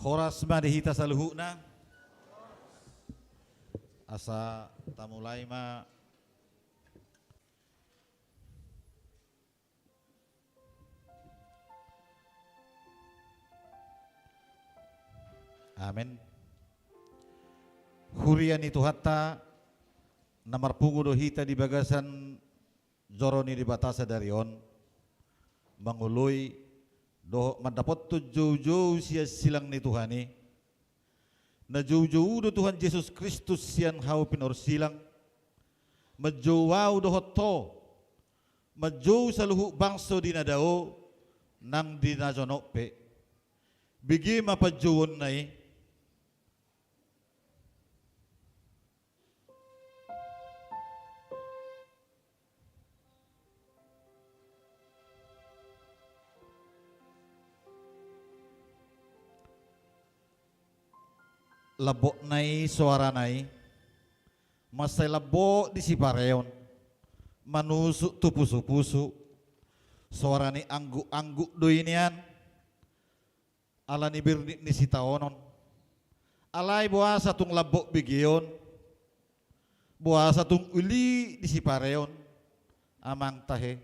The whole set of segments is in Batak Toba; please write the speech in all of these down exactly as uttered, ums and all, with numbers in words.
Horas ma di hita saluhutna. Asa tamulai ma. Amen. Huria ni Tuhanta, na marpungu do hita di bagasan joro ni Debata sadari on, mangoloi dohot mandapothon joujou sian silang ni Tuhan i. Na joujou do Tuhan Jesus Kristus sian hau pinorsilang, manjou ahu dohot ho, manjou saluhut bangso di na dao nang di na jonok pe. Bege ma panjouonna i. Lambokna i soarana i, mansai lambok di sipareon, manusuk tu pusupusu. Soara ni angguk-angguk do i nian, ala ni bernit ni sitaonon. Alai boasa tung lambok begeon, boasa tung uli di sipareon, amang tahe.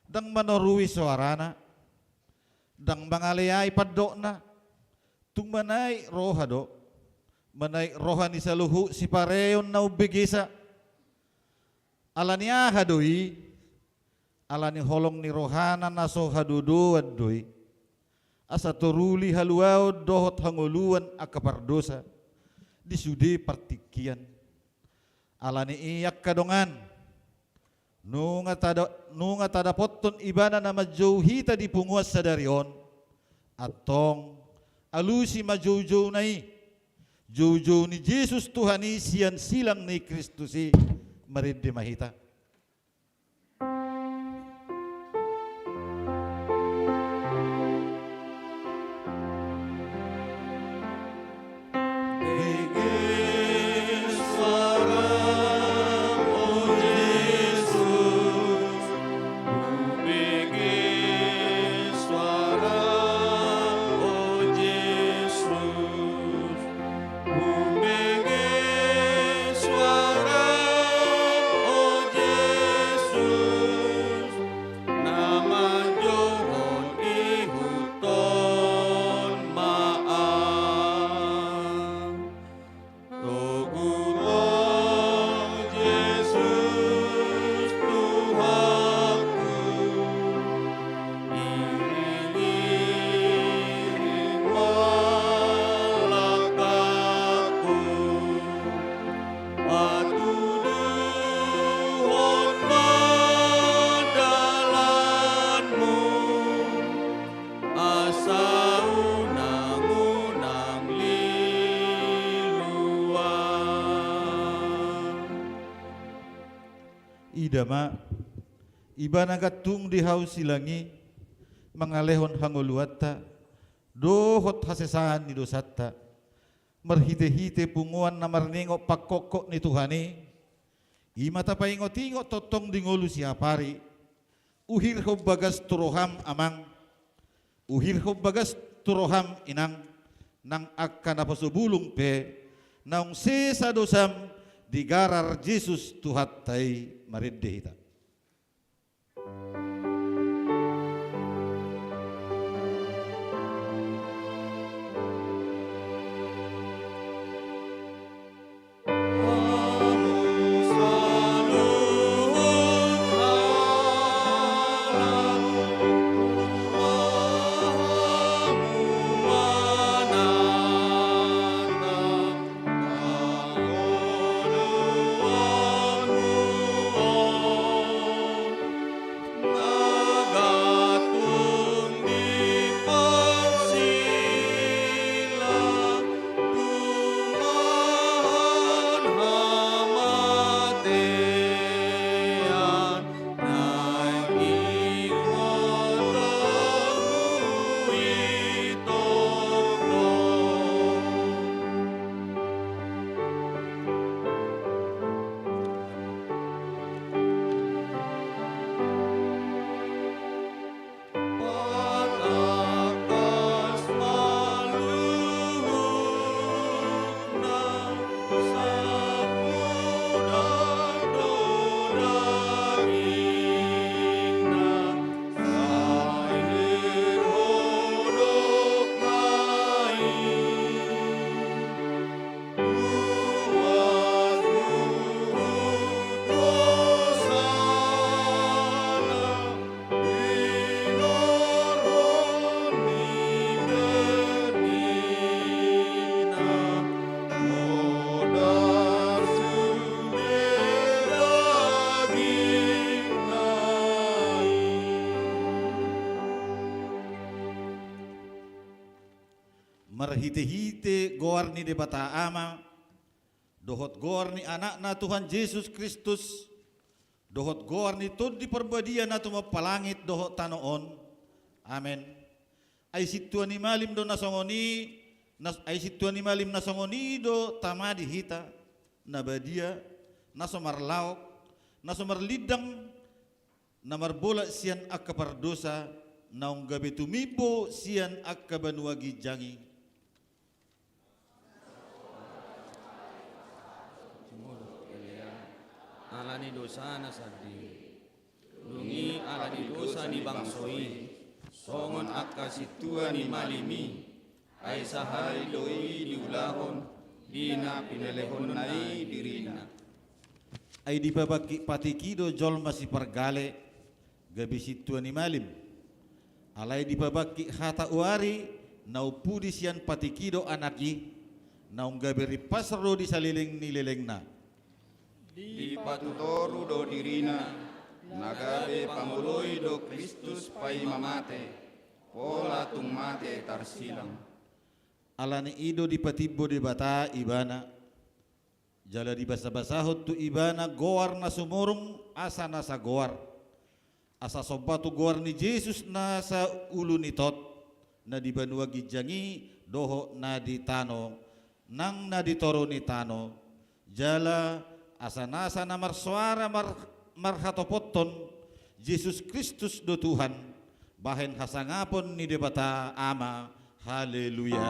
Ndang manorui soarana, ndang mangaleai pandokna, tung manaek roha do, manaek roha ni saluhut sipareon na umbegesa. Ala ni aha do i? Ala ni holong ni rohana na so hadodoan do i. Asa toruli haluaon dohot hangoluan angka pardosa di sude partingkian. Ala ni i angka dongan, nunga tada-, nunga tadapothon ibana na manjou hita di punguan sadari on, antong alusi ma joujouna i. Joujou ni Jesus Tuhan i sian silang ni Kristus i. Marende ma hita. Umbege soara, o Jesus, na manjouhon ihuthon ma ahu. Togu ro Jesus Tuhanku, iring-iring ma langkahku, patuduhon ma dalanmu, asa unang, unang liluan. Ida ma, ibana gantung di hau silang i, mangalehon hangoluanta dohot hasesaan ni dosanta. Marhitehite punguan na marningot pangkophop ni Tuhan i, i ma tapaingotingot tongtong di ngolu siapari. Uhirhon bagas tu roham, amang. Uhirhon bagas tu roham, inang, nang angka naposo bulung pe, naung sesa dosam di garar Jesus Tuhanta i. Marende hita. Marhite-hite goar ni Debata Ama, dohot goar ni Anakna Tuhan Jesus Kristus, dohot goar ni Tondi Parbadia na tumompa langit dohot tano on. Amen. Ai sintua ni malim do na songon i, na, ai sintua ni malim na songon i do tama di hita, na badia, na so marlaok, na so marlindang, na marbolat sian angka pardosa, naung gabe tumimbo sian angka banua ginjang i. Ala ni dosana sandiri. Dung i ala ni dosa ni bangso i, songon angka sintua ni malim i, ai sahali do i diulahon, di na pinelehonna i dirina. Ai dipabangkit patik i do jolma sipargale, gabe sintua ni malim. Alai dipabangkit hata uari, na umpudi sian patik i do Anak i, naung gabe rimpasar do di saleleng ni lelengna. Dipatutoru do dirina, na gabe pangoloi do Kristus paima mate, pola tung mate tarsilang. Ala ni i do dipatimbo Debata Ibana, jala dibasabasahon tu Ibana goar na sumurung asa nasa goar. Asa somba tu goar ni Jesus nasa ulu ni tot, na di banua ginjang i dohot na di tano, nang na di toru ni tano, jala asa nasa na marsoara mar-, marhatopothon, Jesus Kristus do Tuhan, bahen hasangapon ni Debata Ama. Haleluya.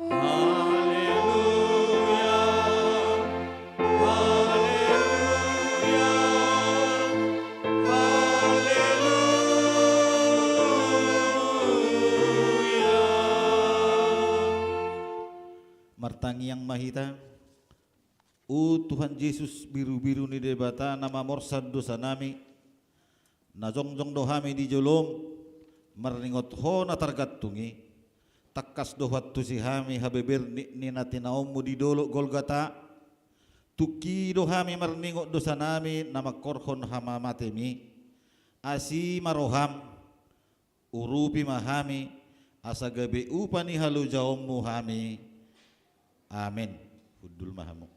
Haleluya. Haleluya. Haleluya. Martangiang ma hita. O Tuhan Jesus, birubiru ni Debata na mamorsan dosanami, na jongjong do hami di jolom, marningot Ho na targantung i. Tangkas do huantusi hami habeber ni, ni na tinaonmu di dolok Golgata. Tungki do hami marningot dosanami na mangkorhon hamamatemi. Asi ma roham, urupi ma hami, asa gabe upa ni halojaonmu hami. Amen. Hundul ma hamu.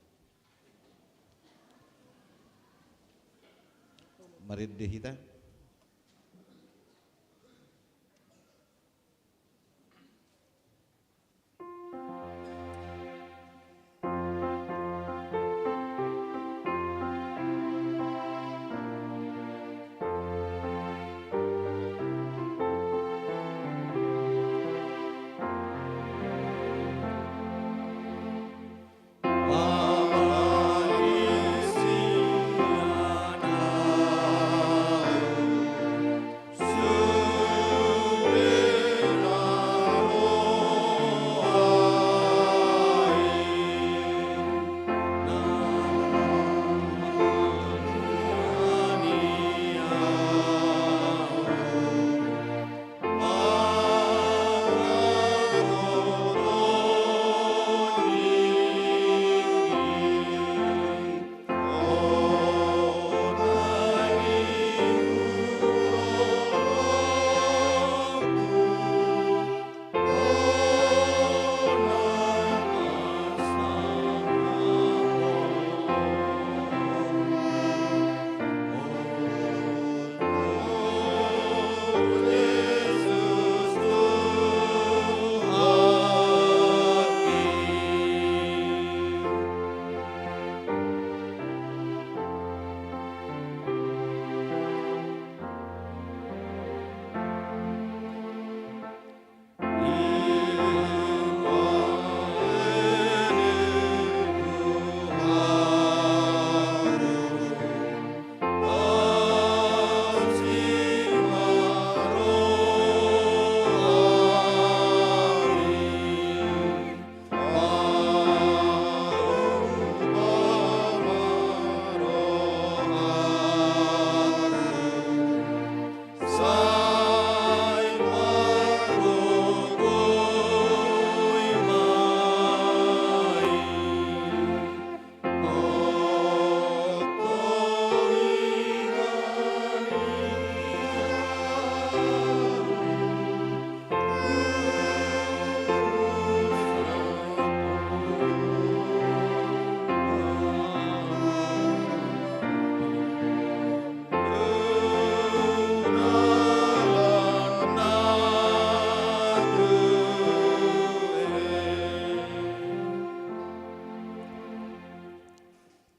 Marende hita.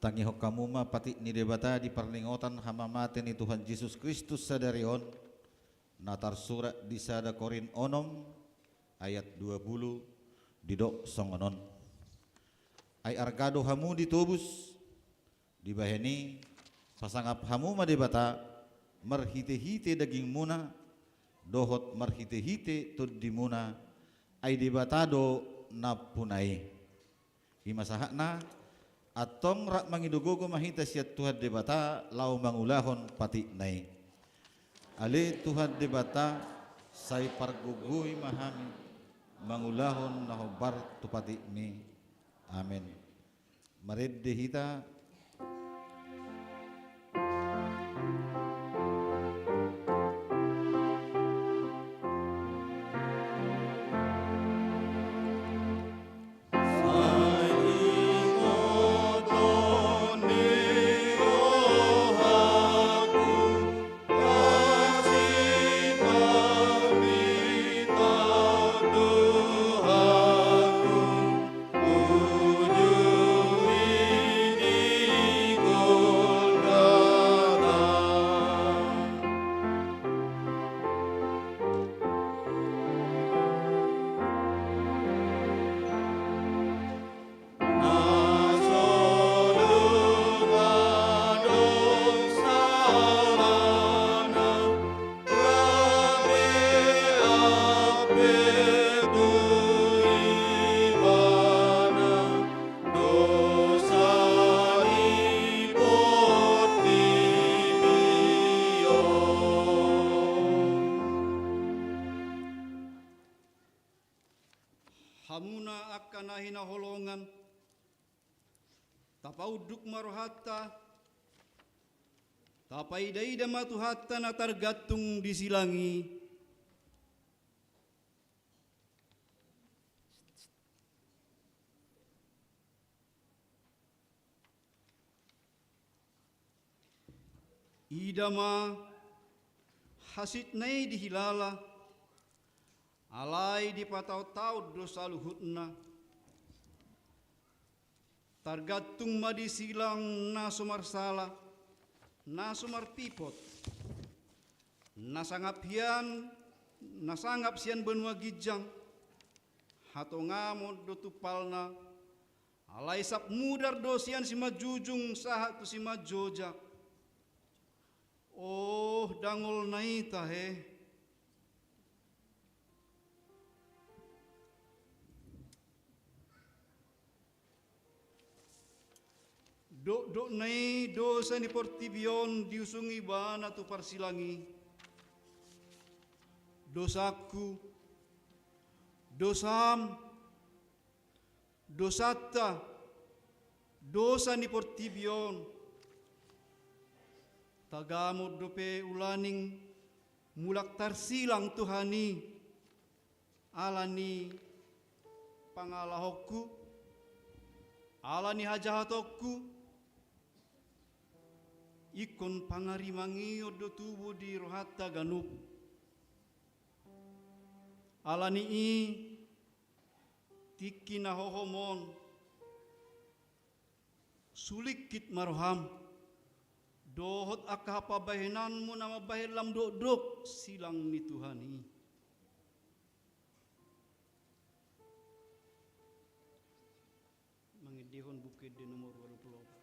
Tangihon hamu ma patik ni Debata di parningotan hamamate ni Tuhan Jesus Kristus sadari on, na tarsurat di sada Korint onom ayat dua pulu, didok songon on. Ai arga do hamu ditobus, dibahen i pasangap hamu ma Debata marhitehite dagingmuna dohot marhitehite tondimuna, ai Debata do nampuna i. I ma sahatna, antong rap mangido gogo ma hita sian Tuhan Debata laho mangulahon patikna i. Ale Tuhan Debata, sai pargogoi ma hami mangulahon na hombar tu patikmi. Amen. Marende hita. Hamuna angka na hinaholongan, tapaunduk ma rohanta, tapaidaida ma Tuhanta na targantung di silang i. Ida ma hasitna i dihilala, alai dipataontaon do saluhutna. Targantung ma di silang na so marsala, na so marpipot, na sangap hian, na sangap sian banua ginjang, hatongamon do tumpalna, alai sap mudar do sian simanjujung sahat tu simanjojak. Oh, ndang olo na i tahe. Dokdokna i dosa ni portibi on diusung Ibana tu parsilang i. Dosangku, dosam, dosanta, dosa ni portibi on. Tagamon dope ulaning mulak tarsilang Tuhan i, ala ni pangalahonku, ala ni hajahatonku, ingkon pangarimangion do tubu di rohanta ganup. Ala ni i, tingki na hohom on, sulingkit ma roham dohot angka hapabahenanmu na mambahen lam dokdok silang ni Tuhan i. Mangendehon Buku Ende nomor ualu pulu opat.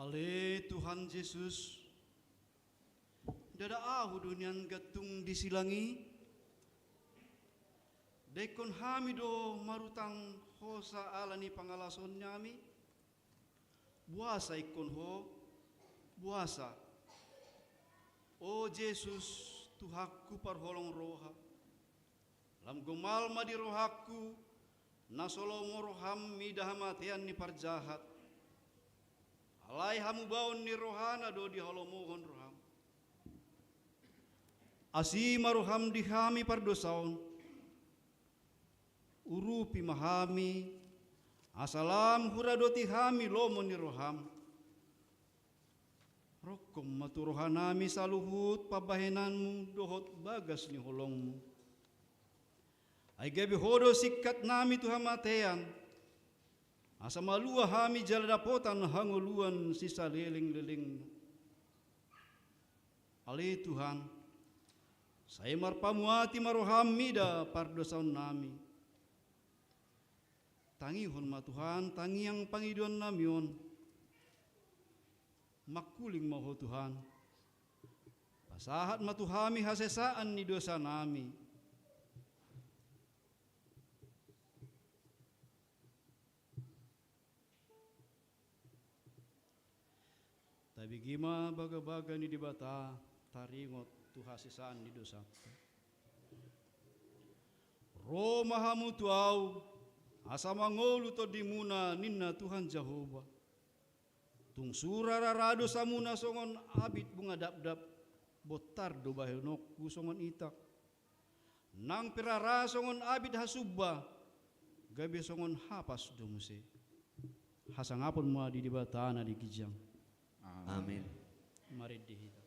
Ale Tuhan Jesus, ndada ahu do nian gantung di silang i? Daingkon hami do marutang hosa ala ni pangalaosion nami? Boasa ingkon Ho? Boasa? O Jesus, Tuhanku parholong roha, lam gomal ma di rohangku na so lomo roham mida hamatean ni parjahat. Alai hamubaon ni rohana do dihalomohon roham. Asi ma roham di hami pardosa on. Urupi ma hami, asa lam huradoti hami lomo ni roham. Rongkom ma tu rohanami saluhut pambahenanmu dohot bagas ni holongmu. Ai gabe Ho do singkatnami tu hamatean, asa malua hami jala dapotan hangoluan sisalelenglelengna. Ale Tuhan, sai marpamuati ma roham mida pardosaonnami. Tangihon ma Tuhan tangiang pangidoannami on. Mangkuling ma Ho Tuhan. Pasahat ma tu hami hasesaan ni dosanami. Tabege ma bagabaga ni Debata taringot tu hasesaan ni dosanta. Ro ma hamu tu ahu, asa mangolu tondimuna, ninna Tuhan Jahowa. Tung sura rara dosamuna songon abit bunga dapdap, bontar do bahenonku songon itak. Nang pe rara songon abit hasumba, gabe songon hapas do muse. Hasangapon ma di Debata na di ginjang. Amen. Marende hita.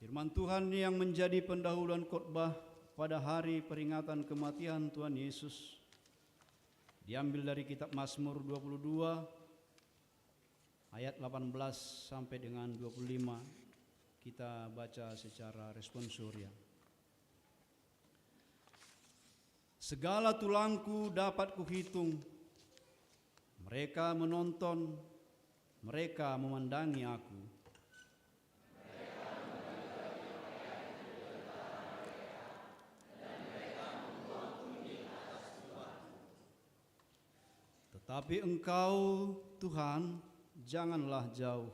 Firman Tuhan yang menjadi pendahuluan khotbah pada hari peringatan kematian Tuhan Yesus diambil dari kitab Mazmur dua puluh dua ayat delapan belas sampai dengan dua puluh lima. Kita baca secara responsoria. Segala tulangku dapat kuhitung, mereka menonton, mereka memandangi aku. Tetapi Engkau, Tuhan, janganlah jauh.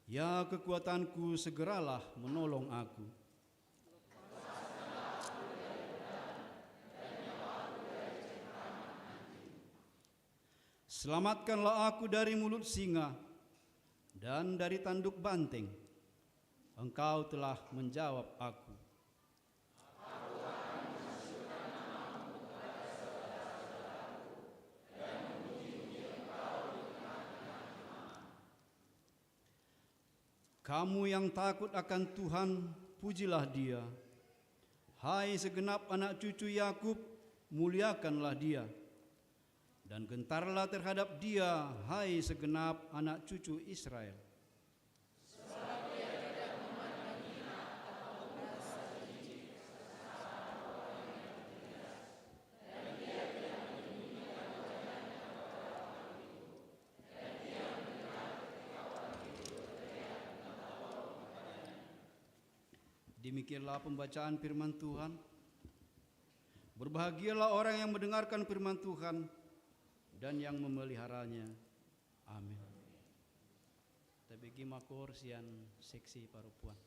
Ya kekuatanku, segeralah menolong aku. Selamatkanlah aku dari mulut singa dan dari tanduk banteng. Engkau telah menjawab aku. Kamu yang takut akan Tuhan, pujilah Dia. Hai segenap anak cucu Yakub, muliakanlah Dia. Dan gentarlah terhadap Dia, hai segenap anak cucu Israel. Sebab Dia tidak memandang hina atau merasa jijik Demikianlah pembacaan firman Tuhan. Berbahagialah orang yang mendengarkan firman Tuhan dan yang memeliharanya. Amin. Tabege ma koor sian seksi parompuan.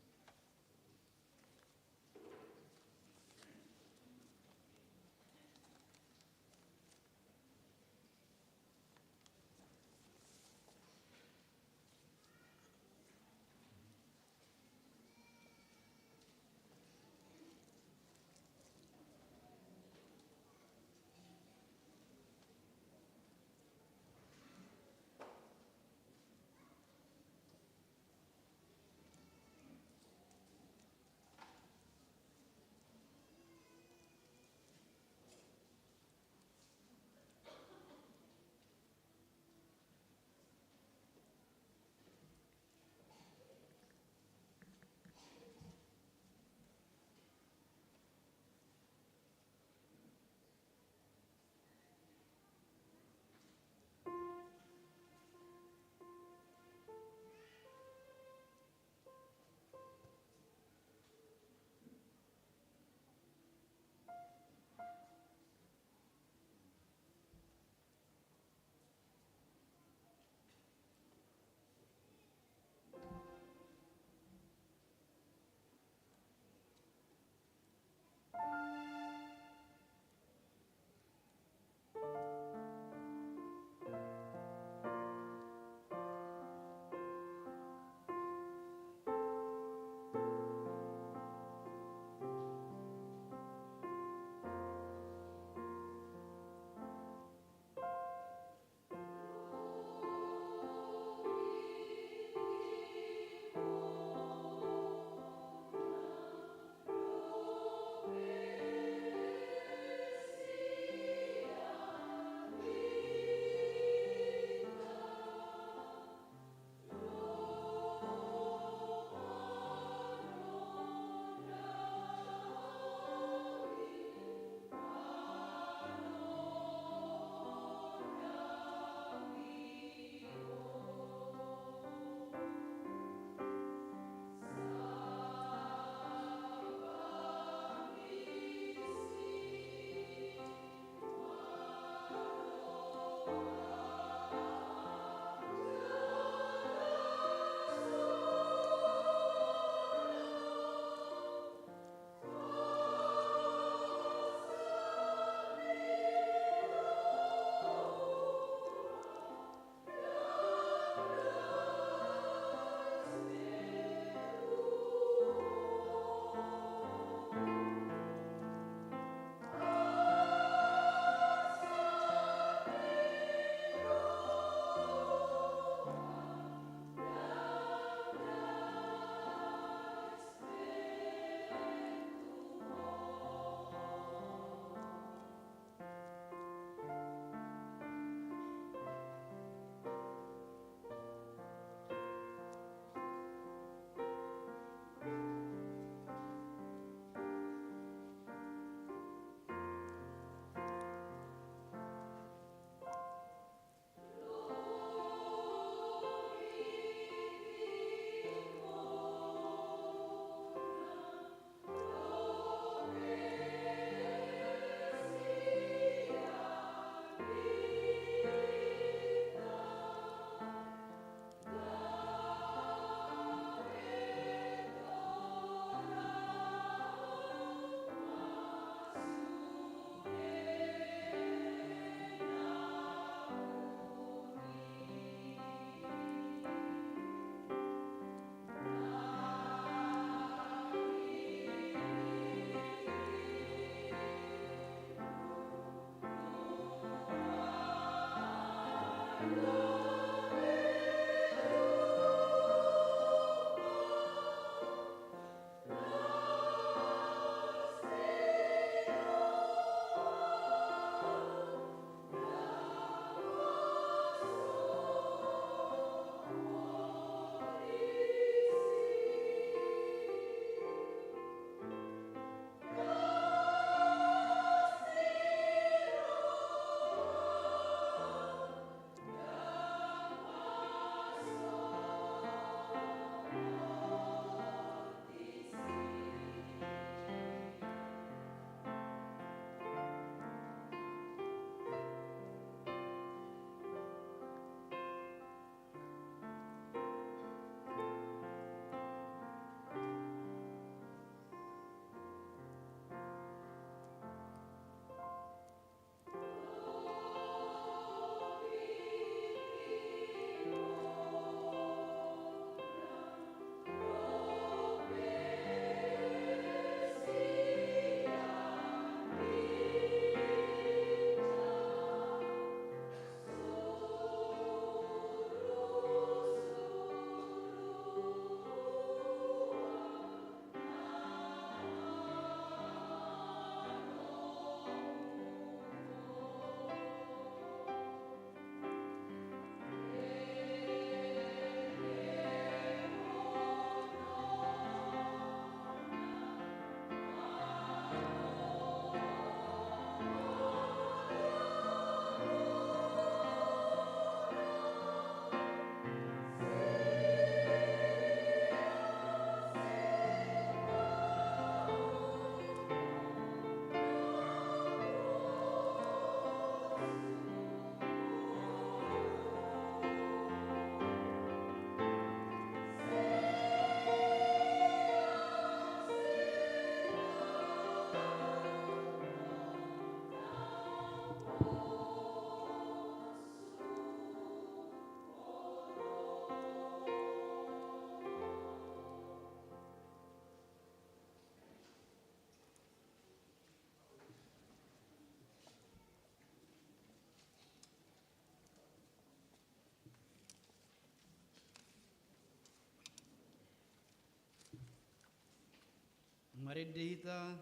Marende hita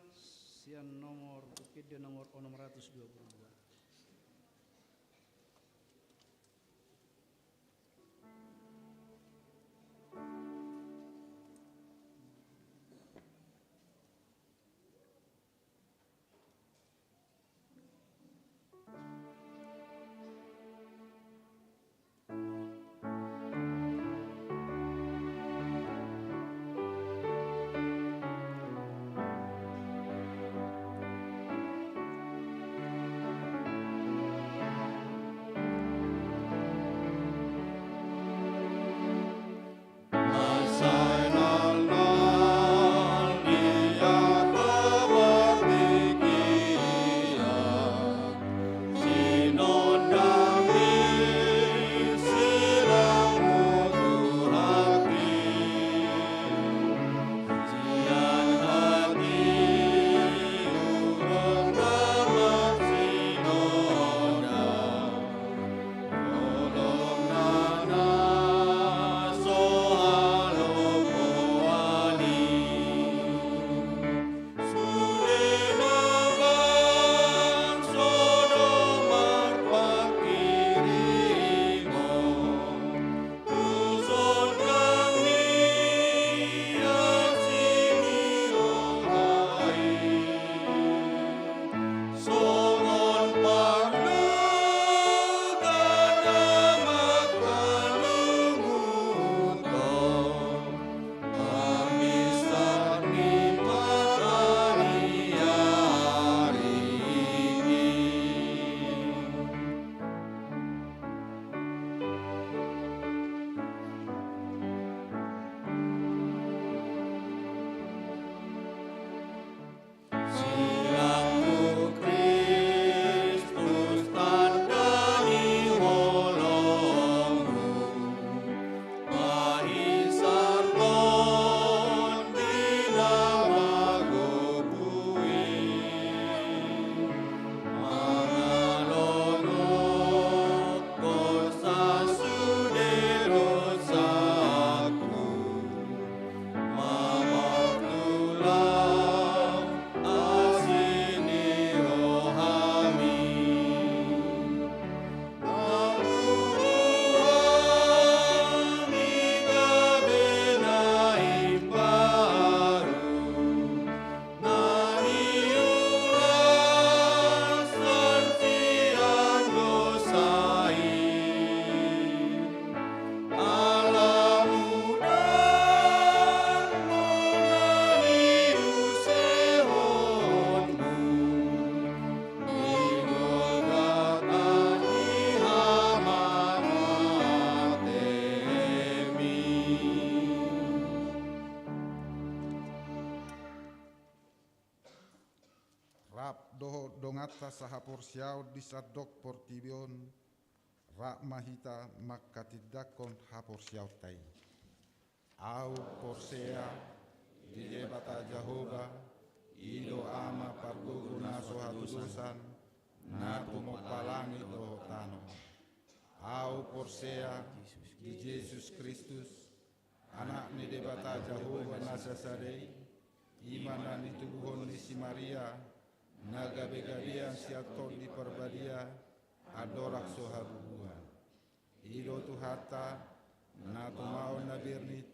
sian nomor, buku ende nomor onom ratus dua puluh dua. Rap dohot donganta sahaporseaon di sandok portibi on, rap ma hita manghatindanghon haporseaonta i. Ahu porsea di Debata Jahowa, i do Ama pargogo na so hatudosan, na tumompa langit dohot tano. Ahu porsea di Jesus Kristus, Anak ni Debata Jahowa na sasada i, i ma na nitubuhon ni si Maria, na gabegabean sian Tondi Parbadia, andorang so habubuhan. I do Tuhanta, na tumaon na bernit,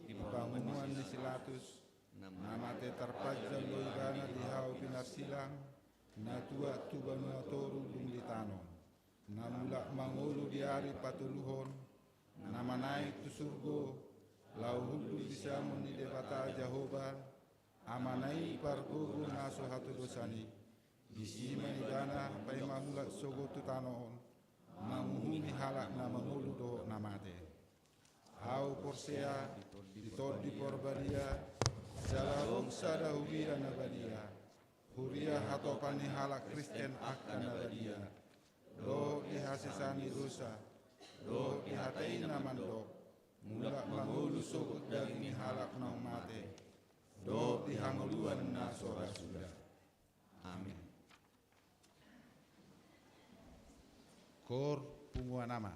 di pangunuan ni si Latus, na mate tarpanjang do ibana di hau pinarsilang, na tuat tu banua toru dung di tano. Na mulak mangolu di ari patoluhon, na manaek tu surgo, laho hundul di siamun ni Debata Jahowa, Amana i pargogo na so hatudosan i. Disi ma ibana paima mulak sogot tu tano on, manguhumi halak na mangolu dohot na mate. Ahu porsea di Tondi Parbadia, jala adong sada huria na badia, huria hatopan ni halak Kristen angka na badia, dohot di hasesaan ni dosa, dohot di hata i na mandok, mulak mangolu sogot daging ni halak naung mate, dohot di hangoluan na so ra suda. Amen. Koor punguan ama.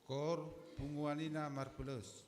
Kor punguan i na marpulos.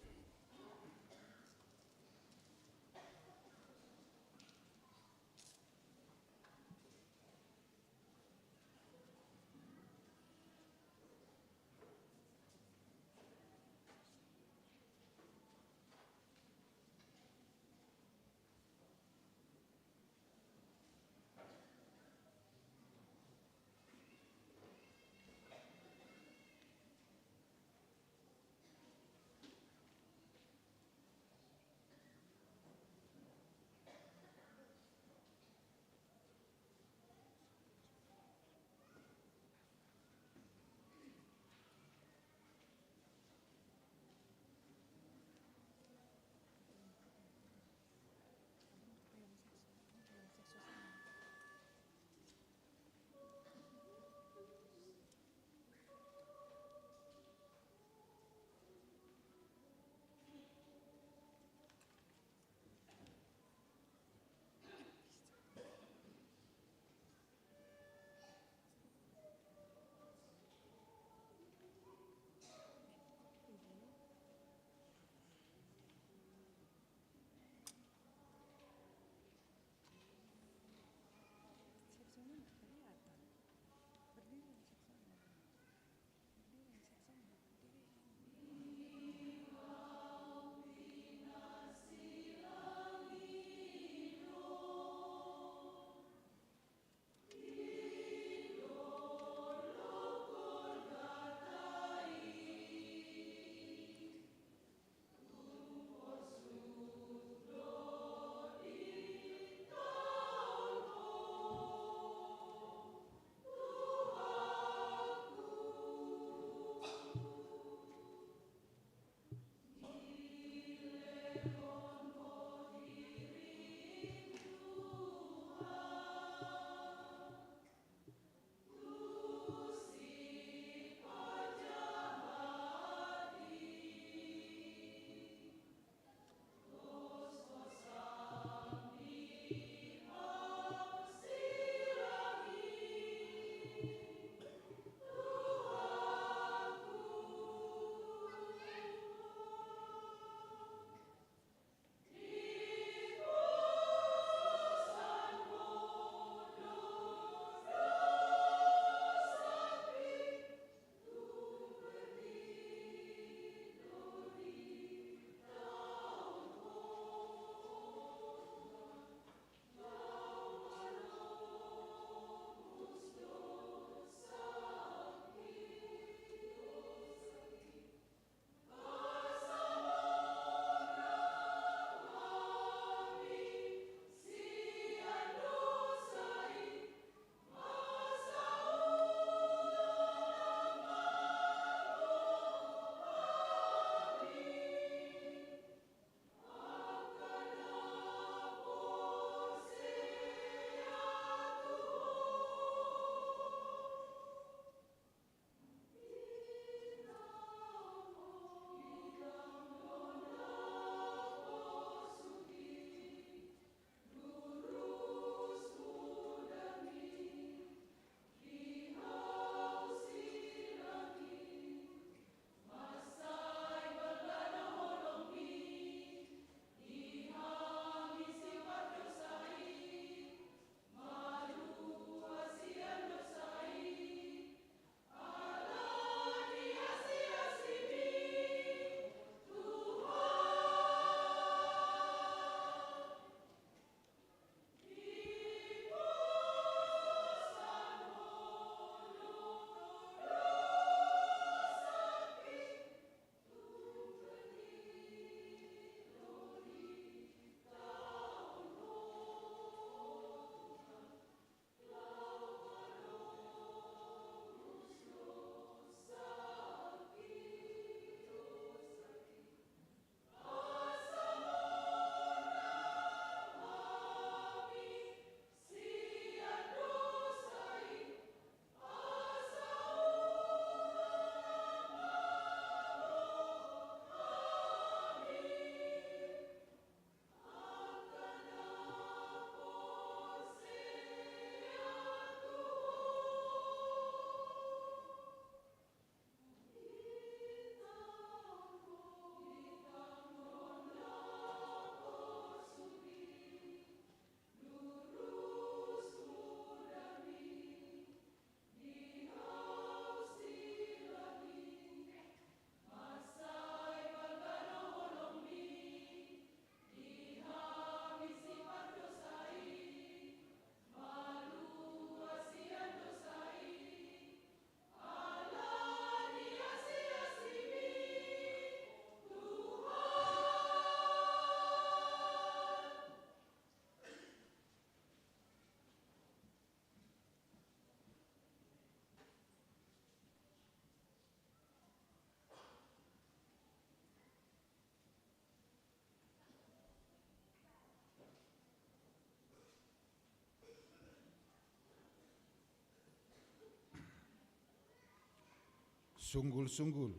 Sunggul-sunggul,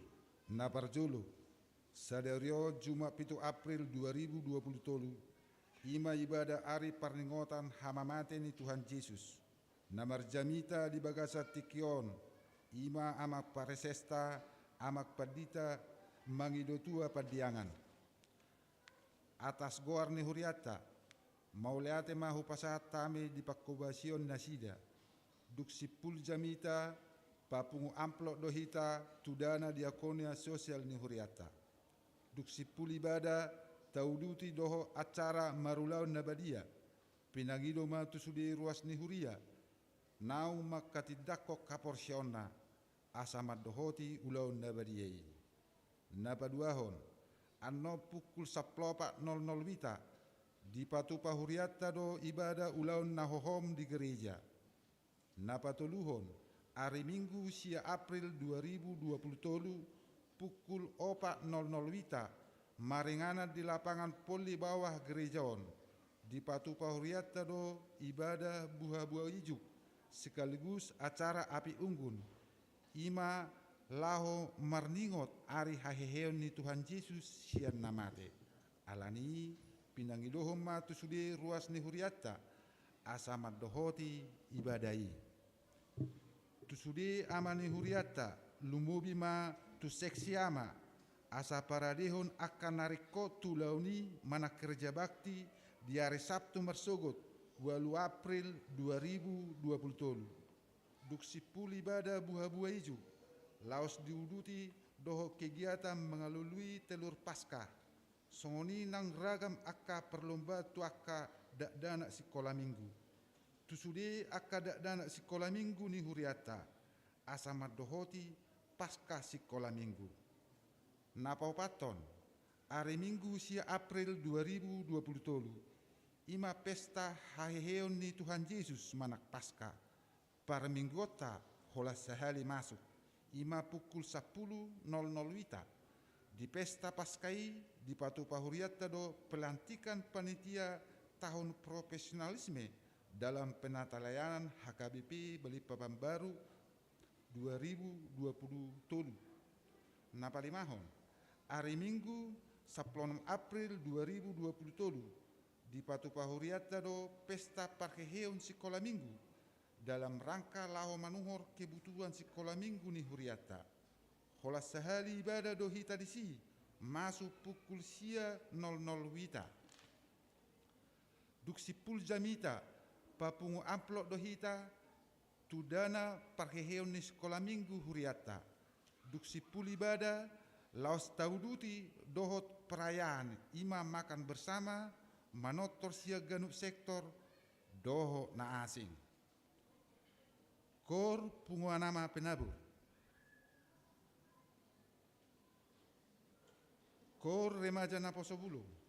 na parjolo, sadari on Jumat pitu April dua ribu dua puluh tolu, i ma ibadah ari parningotan hamamate ni Tuhan Jesus, na marjamita di bagasan tingki on, i ma amang paresesta, amang pandita, mangido tua pandiangan. Atas goar ni hurianta, mauliate ma hupasahat hami di panghobasion nasida. Dung simpul jamita, papungu amplop do hita tu dana diakonia sosial ni hurianta. Dung simpul ibada, tauduti dohot acara marulaon na badia. Pinangido ma tu sude ruas ni huria, naung mangkatindangkon haporseaonna, asa mandohoti ulaon na badia i. Na paduahon, annon pukul sampulu opat nol nol wita, dipatupa hurianta do ibada ulaon na hohom di gereja. Na patoluhon, ari Minggu sia April dua ribu dua puluh tolu, pukul opat nol nol wita, maringanan di lapangan Polli Bawah gereja on, dipatupa hurianta do ibada buhabua ijuk, sekaligus acara api unggun, i ma laho marningot ari haheheon ni Tuhan Jesus sian na mate. Alani i pinangidohon ma tu sude ruas ni hurianta, asa mandohoti ibada i. Tu sude ama ni hurianta, lumobi ma tu seksi ama, asa paradehon angka na ringkot tu ulaon i manang kerja bakti di ari Sabtu marsogot, ualu April dua ribu dua puluh tolu. Dung simpul ibada buhabua ijuk, laos diuduti dohot kegiatan mangalului telur Paskah. Songon i nang ragam angka perlombaan tu angka dakdanak sikola Minggu. Tu sude angka dakdanak sikola Minggu ni hurianta, asa mandohoti Paskah sikola Minggu. Na paopathon, ari Minggu sia April dua ribu dua puluh tolu, i ma pesta haheheon ni Tuhan Jesus manang Paskah. Parmingguonta holan sahali masuk, i ma pukul sampulu nol nol wita. Di pesta Paskah i dipatupa hurianta do pelantikan panitia tahun profesionalisme dalam penatalayanan H K B P Balikpapan Baru dua ribu dua puluh tolu. Na palimahon, ari Minggu sampulu onom April dua ribu dua puluh tolu, dipatupa hurianta do pesta parheheon sikola Minggu dalam rangka laho manuhor kebutuhan sikola Minggu ni hurianta. Holan sahali ibada do hita disi, masuk pukul sia nol nol wita. Dung simpul jamita, papungu amplop do hita tu dana parheheon ni sikola Minggu hurianta. Dung simpul ibada, laos tauduti dohot perayaan, i ma makan bersama, manortor sian ganup sektor dohot na asing. Koor punguan ama penabur. Koor remaja naposo bulung.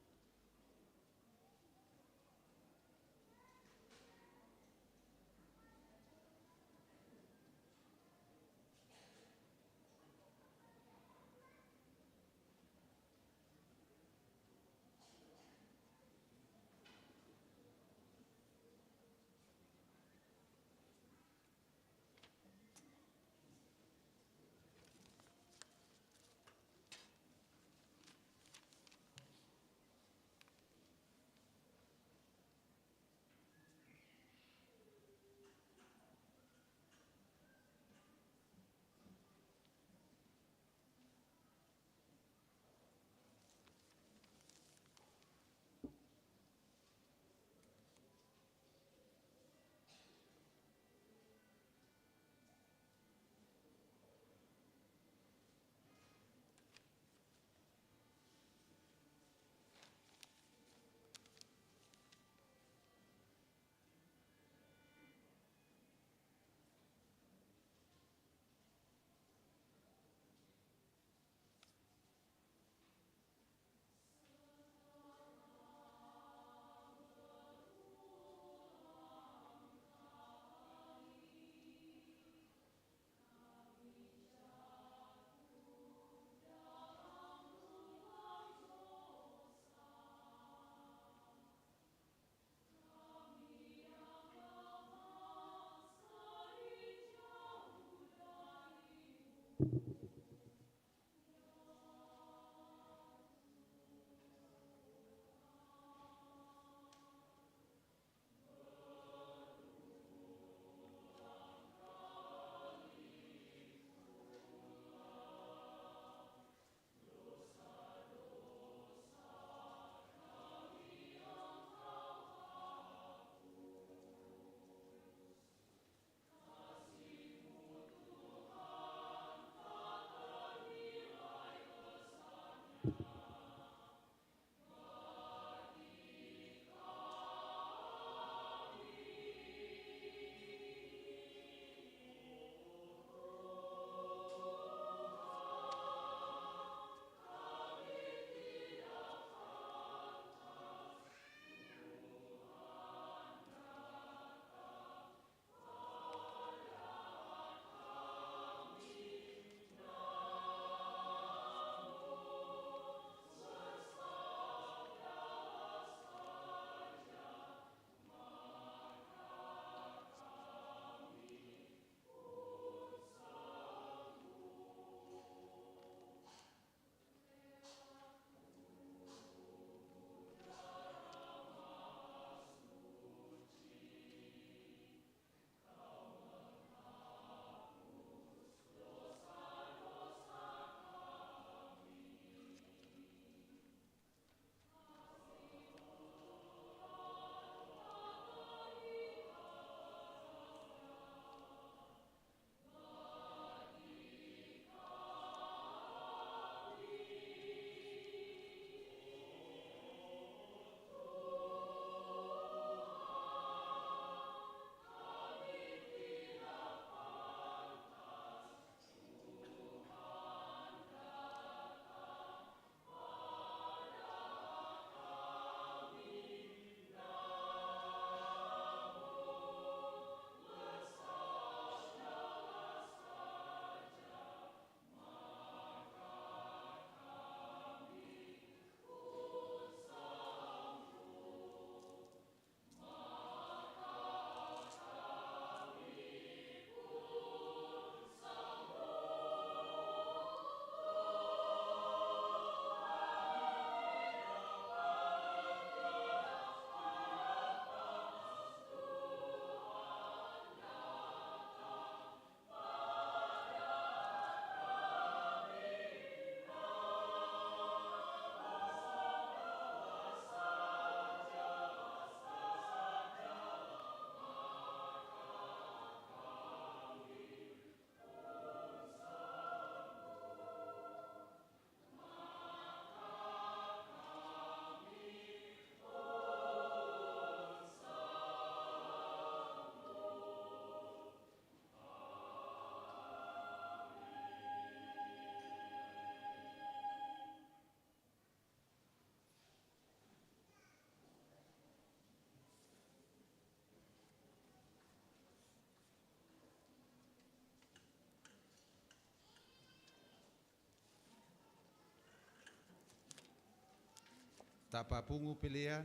Tapapungu pelean,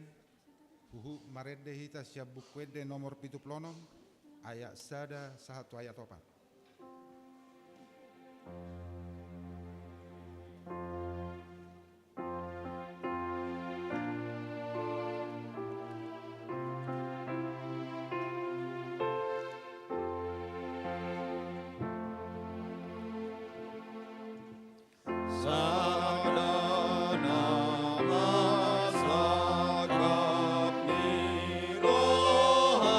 huhut marende hita sian Buku Ende nomor pitu pulu onom, ayat sada sahat tu ayat opat. Sada na masangkap ni rohangku,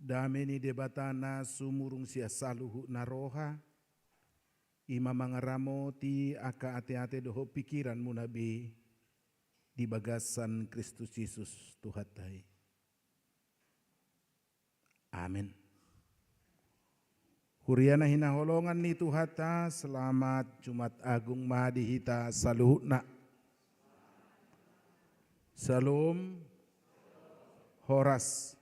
Dame ni Debata na sumurung sian saluhutna roha, i ma mangaramoti angka ateate dohot pikiranmuna be di bagasan Kristus Jesus Tuhanta i. Amen. Huria na hinaholongan ni Tuhanta, selamat Jumat Agung ma di hita saluhutna. Syalom. Horas.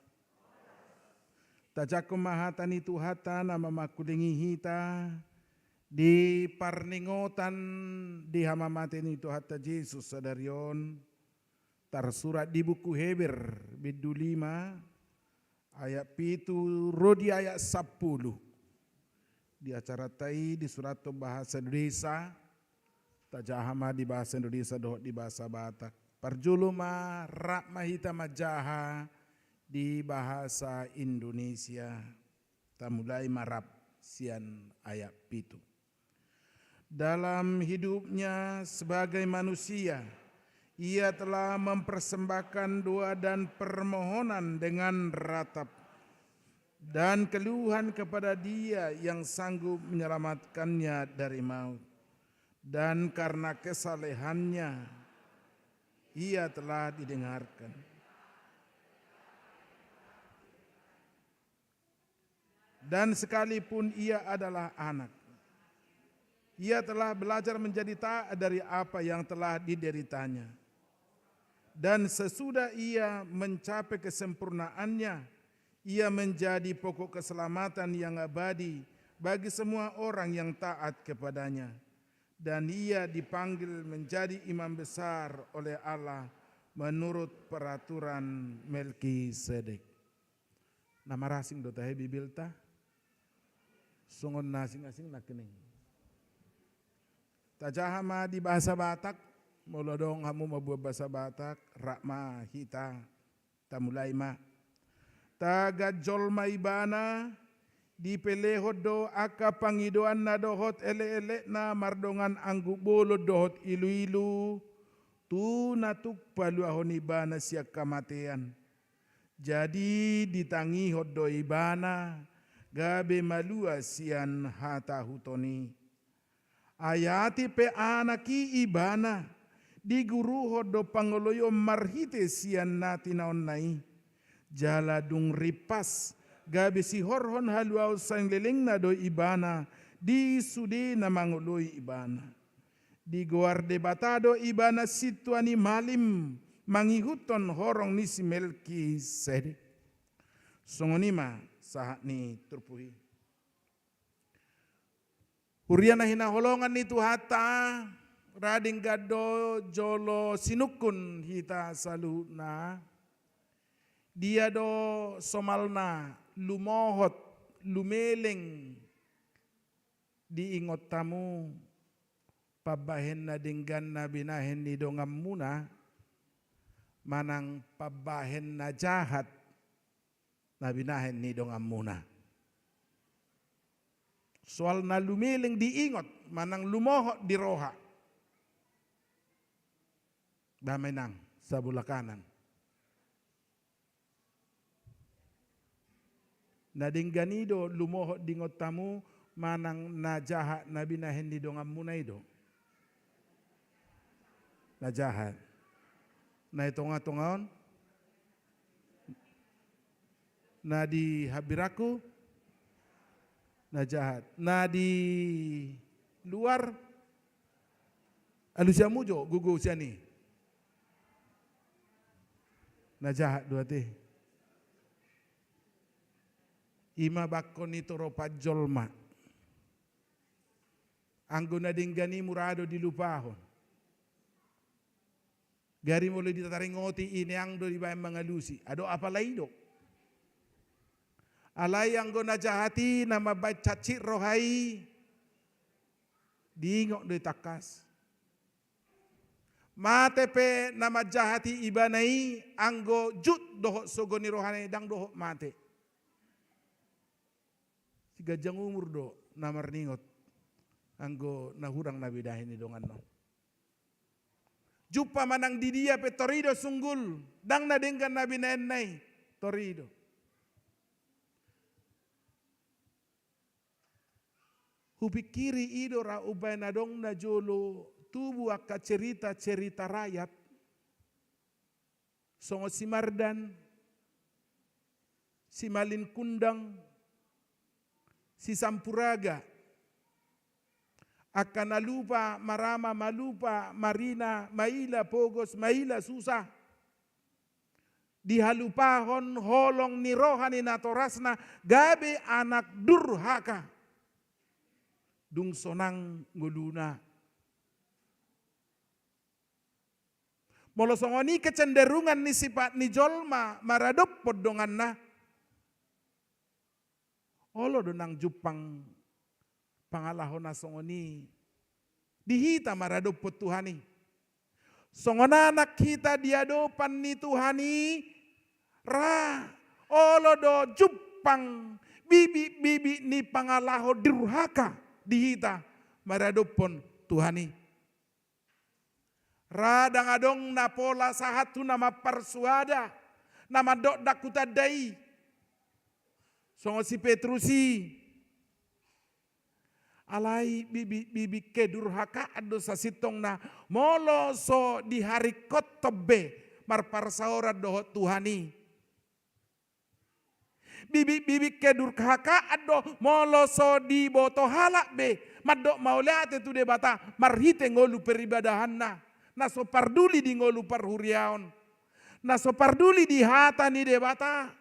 Tajangkon ma hata ni Tuhanta na mamangkulingi hita di parningotan di hamamate ni Tuhanta Jesus sadari on, tarsurat di buku Heber, bindu lima, ayat pitu ro di ayat sampulu. Di acaranta i disurathon bahasa Indonesia, tajaha ma di bahasa Indonesia dohot di bahasa Batak. Parjolo ma rap ma hita manjaha di bahasa Indonesia. Tamulai ma rap sian ayat pitu. Dalam hidupnya sebagai manusia, ia telah mempersembahkan doa dan permohonan dengan ratap dan keluhan kepada Dia yang sanggup menyelamatkannya dari maut. Dan karena kesalehannya, ia telah didengarkan. Dan sekalipun ia adalah anak, ia telah belajar menjadi taat dari apa yang telah dideritanya. Dan sesudah ia mencapai kesempurnaannya, ia menjadi pokok keselamatan yang abadi bagi semua orang yang taat kepadanya. Dan ia dipanggil menjadi imam besar oleh Allah menurut peraturan Melkisedek. Na marasing do tahe Bibelta? Songon na asing-asing nangkining. Tajaha ma di bahasa Batak, molo adong hamu mamboan bahasa Batak, rap ma hita, tamulai ma. Tagan jolma ibana, dipelehon do angka pangidoanna dohot elek-elekna mardongan anggup bolon dohot ilu-ilu, tu na tung paluahon ibana sian hamatean. Jadi ditangihon do ibana, gabe malua sian hatahuton i. Ai atik pe anak i ibana, diguruhon do pangoloion marhite sian na tinaonna i. Jala dung rimpas, gabe sihorhon haluaon saleleng lelengna do ibana, di sude na mangoloi ibana. Digoar Debata do ibana sintua ni malim, mangihuthon horong ni si Melkisedek. Songon i ma sahat ni turpuk i. Huria na hinaholongan ni Tuhanta, ra denggan do jolo sinungkun hita saluhutna. Dia do somalna lumohot, lumeleng, diingot hamu pambahen na denggan na binahen ni donganmuna, manang pambahen na jahat na binahen ni donganmuna. Soal na lumeleng diingot, manang lumohot di roha. Damai nang, sabola kanan. Na denggan i do lumohot diingot hamu manang na jahat na binahen ni donganmuna i do? Na jahat. Na di tonga-tonga on? Na di hambirangku? Na jahat. Na di luar? Alusi hamu jo gogo sian i. Na jahat do ate. I ma bangko ni toropan jolma. Anggo na denggan i mura do dilupahon. Gari molo ditaringoti i neang do dibaen mangalusi. Adong apala i do. Alai anggo na jahat i na mambaen cancit roha i, diingot do i tangkas. Mate pe na manjahati ibana i, anggo jut dohot sogo ni rohana i, ndang dohot mate. Siganjang umur do na marningot, anggo na hurang na binahen ni dongan on. Jumpa manang di dia pe tor i do sunggul, ndang na denggan na binahenna i, tor i do. Hupingkiri i do ra umbaen adong na jolo tubu angka cerita-cerita rakyat. Songon si Mardan, si Malin Kundang, si Sampuraga. Angka na lupa marama, malupa marina, maila pogos, maila susa. Dihalupahon holong ni roha ni natorasna, gabe anak durhaka. Dung sonang ngoluna. Molo songon i kecenderungan ni sipat ni jolma maradophon donganna, olo do nang jumpang pangalaho na songon i di hita maradophon Tuhan i. Songon anak hita di adopan ni Tuhan i, ra olo do jumpang bibit-bibit ni pangalaho durhaka di hita maradophon Tuhan i. Ra ndang adong na pola sahat tu na mamparsuada, na mandok ndang hutanda i. Songon si Petrus i. Alai bibit-bibit kedurhakaan do sasintongna, molo so diharingkothon be marparsaoran dohot Tuhan i. Bibit-bibit kedurhakaan do, molo so diboto halak be, mandok mauliate tu Debata, marhite ngolu peribadahanna, na so parduli di ngolu parhuriaon, na so parduli di hata ni Debata.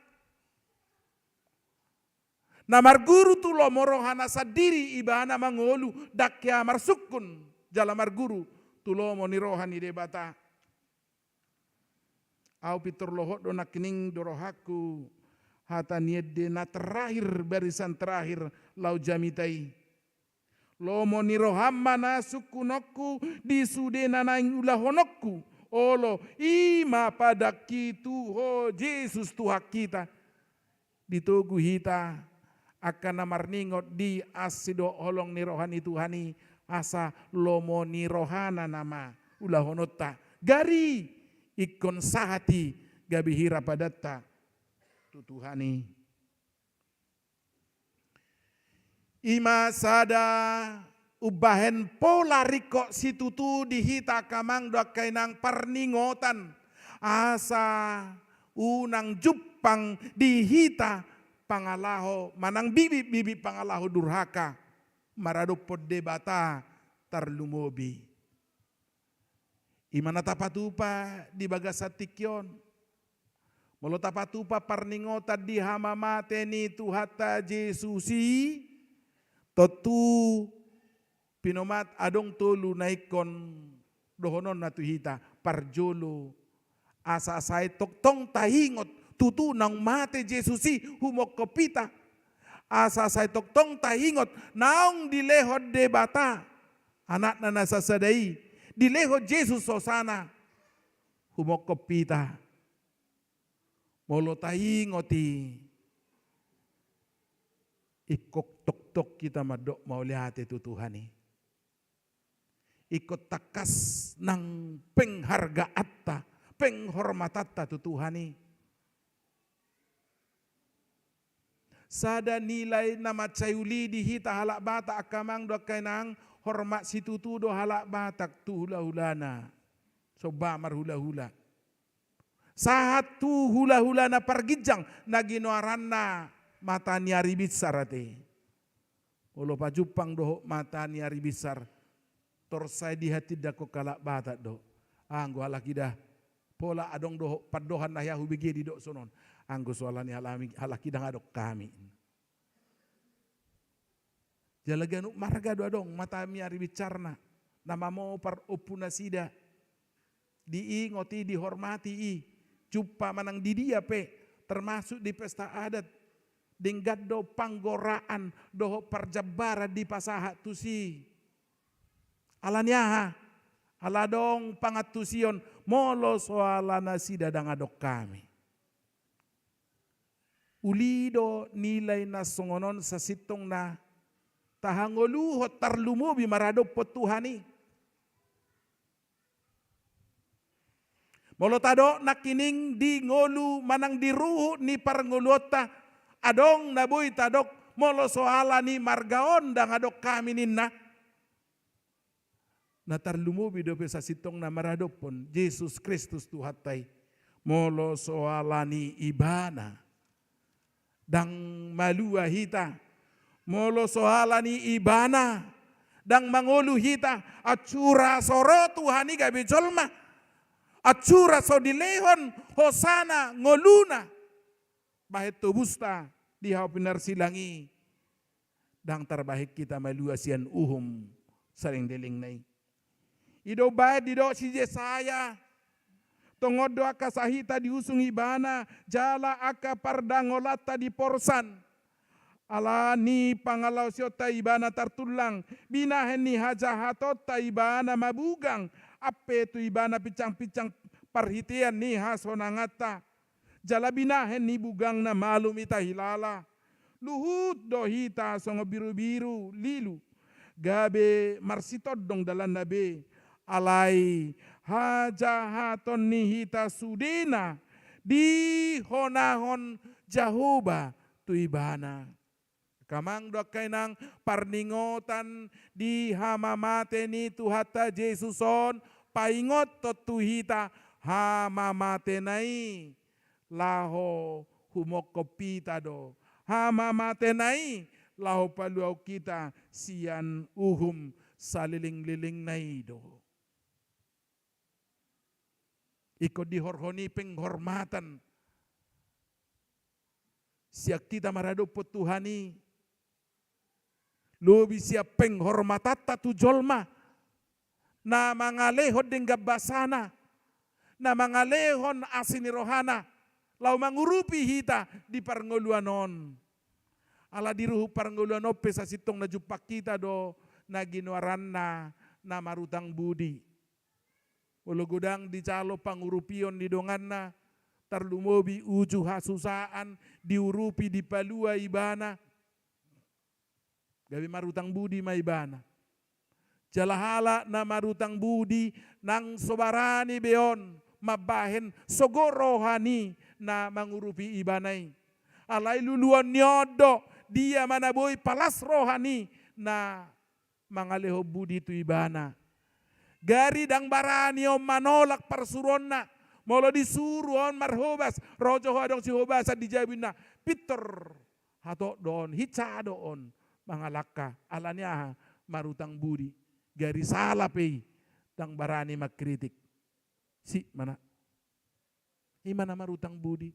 Na marguru tu lomo rohana sandiri ibana mangolu, ndang hea marsungkun, jala marguru tu lomo ni roha ni Debata. Au pintor lohot do nangkining do rohangku, hata ni ende na terakhir, barisan terakhir, laho jamita i. Lomo ni roham ma na sungkunonku, di sude na naeng ulahononku, olo, i ma padangki tu Ho Jesus Tuhan hita. Ditogu hita, angka na marningot di asi dohot holong ni roha ni Tuhan i, asa lomo ni rohana nama ulahononta. Gari ingkon sahat i gabe hira padanta tu Tuhan i. I ma sada umbahen pola ringkot situtu di hita angka amang dohot angka inang parningotan, asa unang jumpang di hita pangalaho manang bibit-bibit pangalaho durhaka maradophon Debata tarlumobi. I ma na tapatupa di bagasan tingki on. Molo tapatupa parningotan di hamamate ni Tuhanta Jesus i, tontu pinomat adong tolu na ingkon dohononna tu hita. Parjolo, asa sai tongtong taingot tutu naung mate Jesus i humongkop hita. Asa sai tongtong taingot naung dilehon Debata Anakna na sasada i, dilehon Jesus hosana, humongkop hita. Molo taingot i, ingkon tongtong hita mandok mauliate tu Tuhan i. Ingkon tangkas nang penghargaanta, penghormatanta tu Tuhan i. Sada nilai na mansai uli di hita halak Batak, angka amang dohot angka inang, hormat situtu do halak Batak tu hulahulana. Somba marhulahula. Sahat tu hulahulana parginjang na ginoaranna mata ni ari binsar ate. Olo pajumpang dohot mata ni ari binsar, tor sai dihatindangkon halak Batak do. Anggo halak i da, pola adong dohot pandohan na hea hubege didok sonon. Anggo so ala ni halak i, halak i ndang adong hami. Jala ganup marga do adong mata ni ari binsarna, na mamopar ompu nasida. Diingot i, dihormati i, jumpa manang di dia pe, termasuk di pesta adat, denggan do panggoraan dohot parjambaran dipasahat tusi. Ala ni aha? Ala adong pangantusion, molo so ala nasida ndang adong hami. Uli do nilai na songon on sasintongna tahangoluhon tarlumobi maradophon Tuhan i. Molo tadok nangkining di ngolu manang di ruhut ni parngoluonta, adong na boi tadok, molo so ala ni marga on ndang adong hami ninna. Na tarlumobi dope sasintongna maradophon Jesus Kristus Tuhanta i. Molo so ala ni Ibana ndang malua hita. Molo so ala ni Ibana ndang mangolu hita. Anjura so ro Tuhan i gabe jolma. Anjura so dilehon hosana ngoluna. Bahen tobusta di hau pinarsilang i. Ndang tarbahen hita malua sian uhum saleleng-lelengna i. I do umbahen didok si Jesaya. Tongon do angka sahitanta diusung Ibana, jala angka pardangolanta diporsan. Ala ni pangalaosionta Ibana tartullang, binahen ni hajahatonta Ibana mabugang, ampe tu Ibana pinsang-pinsang parhitean ni hasonanganta. Jala binahen ni bugangna malum hita hilala. Luhut do hita songon birubiru lilu, gabe marsitondong dalanna be. Alai hajahaton ni hita sudena dihonahon Jahowa tu Ibana. Angka amang dohot angka inang, parningotan di hamamate ni Tuhanta Jesus on paingothon tu hita hamamatena i. Laho humongkop hita do hamamatena i, laho paluahon hita sian uhum saleleng-lelengna i do. Ingkon dihorhon i penghormatan sian hita maradophon Tuhan i. Lobi sian penghormatanta tu jolma na mangalehon denggan basana, na mangalehon asi ni rohana, laho mangurupi hita di parngoluan on. Ala di ruhut parngoluan on pe sasintongna jumpang hita do na ginoaranna na marutang budi. Molo godang dijalo pangurupion ni donganna, tarlumobi uju hasusaan, diurupi, dipalua ibana. Gabe marutang budi ma ibana. Jala halak na marutang budi, nang so barani be on mambahen sogo roha ni na mangurupi ibana i. Alai luluan ni on do, dia ma na boi palas roha ni na mangalehon budi tu ibana. Gari ndang barani on manolak parsuruonna. Molo disuru on marhobas, ro jo ho adong sihobasan di jabu ninna, pintor. Hatop do on, hinsa do on mangalangka. Ala ni aha? Marutang budi. Gari sala pe i, ndang barani mangkritik. Sip ma na. I ma na marutang budi.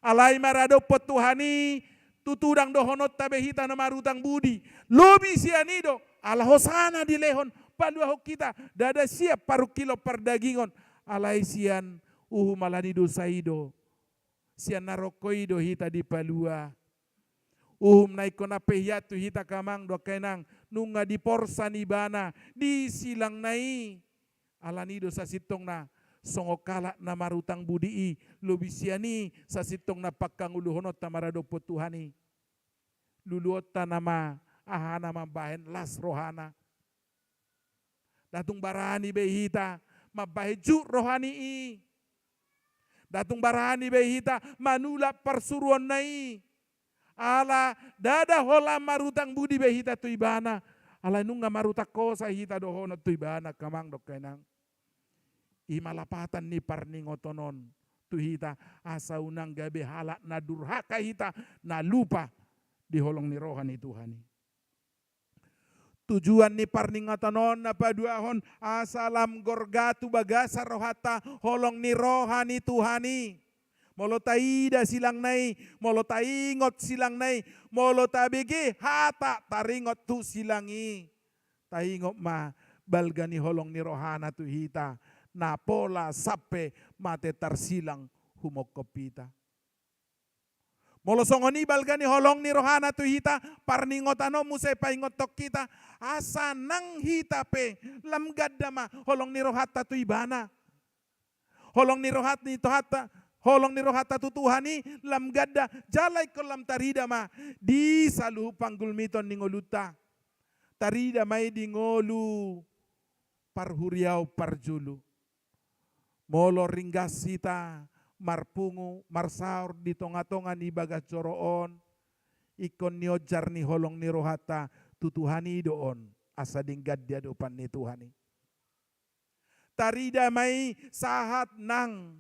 Alai maradophon Tuhan i, tutu ndang dohononta be hita na marutang budi. Lobi sian i do, ala hosana dilehon, paluahon hita, ndada sian parungkilon pardagingon. Alai sian uhum ala ni dosa i do. Sian na rongko i do hita dipalua. Uhum na ingkon ampe hian tu hita angka amang dohot angka inang, nunga diporsan ibana di silangna i. Ala ni i do sasintongna songon halak na marutang budi i, lobi sian i sasintongna pangkangoluhononta maradophon Tuhan i. Luluanta nama, aha na mambahen las rohana. Ndang tung barani be hita mambahen jut roha ni i. Ndang tung barani be hita manulak parsuruonna i. Ala ndada holan marutang budi be hita tu ibana. Ala nunga marutang hosa hita dohonon tu ibana, angka amang dohot angka inang. I ma lapatan ni parningoton on tu hita, asa unang gabe halak na durhaka hita, na lupa di holong ni roha ni Tuhan i. Tujuan ni parningoton on na paduahon, asa lam gorga tu bagasan rohanta holong ni roha ni Tuhan i. Molo taida silangna i, molo taingot silangna i, molo tabege hata taringot tu silang i, taingot ma balga ni holong ni rohana tu hita, na pola sampe mate tarsilang humongkop hita. Molo songon i balga ni holong ni rohana tu hita, parningotan on muse paingothon hita, asa nang hita pe lam ganda ma holong ni rohanta tu ibana. Holong ni rohat ni Tuhanta, holong ni rohanta tu Tuhan i lam ganda, jala ingkon lam tarida ma di saluhut panggulmiton ni ngolunta. Tarida ma i di ngolu parhuriaon parjolo. Molo ringgas hita marpungu, marsaor di tonga-tonga ni bagas joro on, ingkon nionjar ni holong ni rohanta tu Tuhan i do on, asa denggan di adopan ni Tuhan i. Tarida ma i sahat nang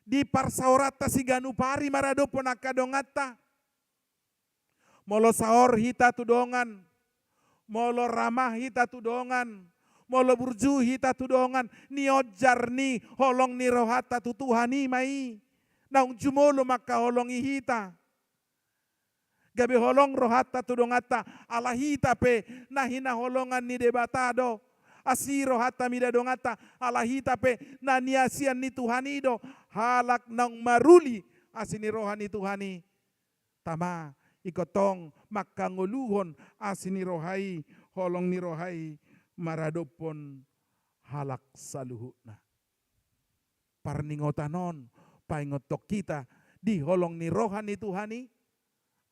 di parsaoranta siganup ari maradophon angka donganta. Molo saor hita tu dongan, molo ramah hita tu dongan, molo burju hita tu dongan, nionjar ni holong ni rohanta tu Tuhan i ma i. Naung jumolo mangkaholongi hita. Gabe holong rohanta tu donganta, ala hita pe na hinaholongan ni Debata do. Asi rohanta mida donganta, ala hita pe na niasian ni Tuhan i do. Halak naung maruli asi ni roha ni Tuhan i. Tama, ingkon tong mangkangoluhon asi ni roha i, holong ni roha i maradophon halak saluhutna. Parningotan on paingothon hita di holong ni roha ni Tuhan i,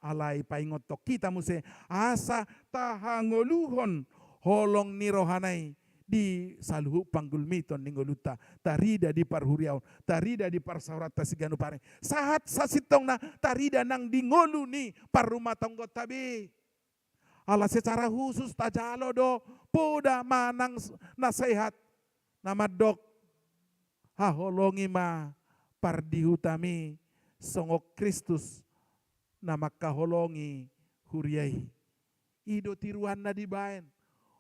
alai paingothon hita muse asa tahangoluhon holong ni rohana i di saluhut panggulmiton ni ngolunta, tarida di parhuriaon, tarida di parsaoranta siganup ari. Sahat sasintongna tarida nang di ngolu ni parrumatanggaonta be. Ala secara khusus tajalo do poda manang s-, na sehat, na mandok, haholongi ma pardihutam i songon Kristus na mangkaholongi huria i. I do tiruanna dibaen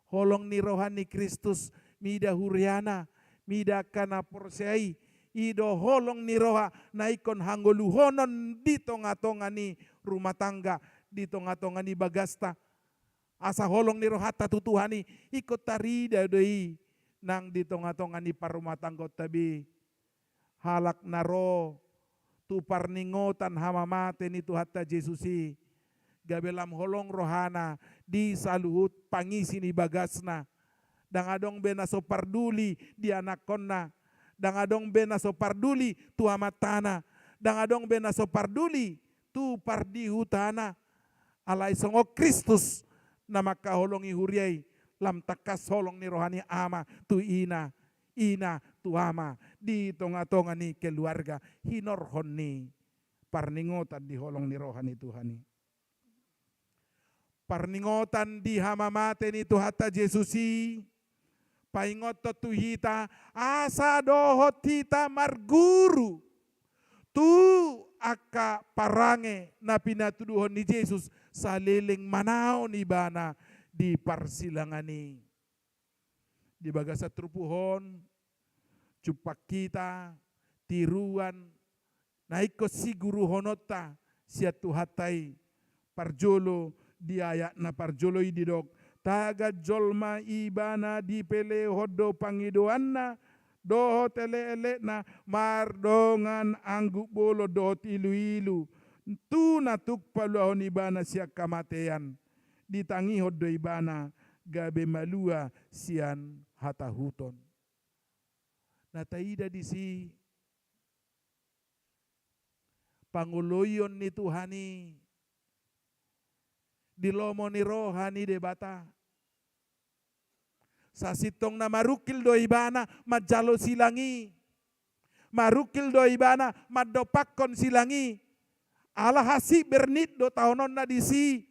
holong ni roha ni Kristus mida huriana, mida angka na porsea i. I do holong ni roha na ingkon hangoluhonon di tonga-tonga ni rumah tangga, di tonga-tonga ni bagasta. Asa holong ni rohanta tu Tuhan i ingkon tarida do i nang di tonga-tonga ni parrumatanggaonta be. Halak na ro tu parningotan hamamate ni Tuhanta Jesus i, gabe lam holong rohana di saluhut pangisi ni bagasna. Ndang adong be na so parduli di anakkonna, ndang adong be na so parduli tu amantana, ndang adong be na so parduli tu pardihutana. Alai songon Kristus na mangkaholongi huria i, lam tangkas holong ni roha ni ama tu ina, ina tu ama, di tonga-tonga ni keluarga, hinorhon ni parningotan di holong ni roha ni Tuhan i. Parningotan di hamamate ni Tuhanta Jesus i, paingothon tu hita, asa dohot hita marguru tu angka parange na pinatuduhon ni Jesus, saleleng manaon ibana di parsilangan i. Di bagasan turpuk on, jumpang hita tiruan na ingkon siguruhononta sian Tuhanta i. Parjolo, di ayat na parjolo i didok, tagan jolma ibana dipelehon do pangidoanna dohot elek-elekna mardongan anggup bolon dohot ilu-ilu, tu na tuk paluahon ibana sian hamatean. Ditangihon do ibana gabe malua sian hatahuton. Na taida disi pangoloion ni Tuhan i di lomo ni roha ni Debata. Sasintongna marungkil do ibana manjalo silang i. Marungkil do ibana mandompakkon silang i. Ala hansit bernit do taononna disi.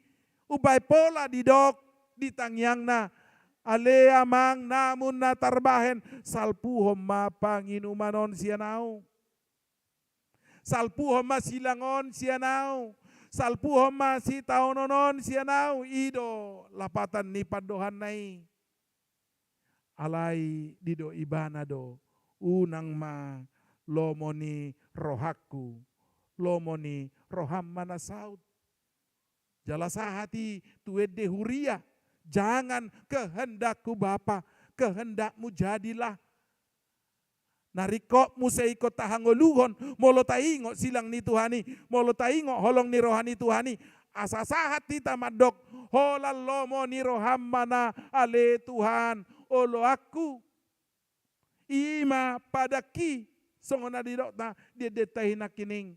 Umbaen pola didok di tangiangna, ale Amang, namun na tarbahen, salpuhon ma panginuman on sian ahu. Salpuhon ma silang on sian ahu. Salpuhon ma sitaonon on sian ahu. I do lapatan ni pandohanna i. Alai didok ibana do, unang ma lomo ni rohangku, lomo ni roham ma na saut. Jala sahat i tu ende huria, jangan kehendakku Bapa, kehendakmu jadilah. Na ringkot muse ingkon tahangoluhon, molo taingot silang ni Tuhan i, molo taingot holong ni roha ni Tuhan i, asa sahat hita mandok, holan lomo ni roham ma na ale Tuhan, oloanku. I ma padangki, songon na nidokna di endenta i nangkining.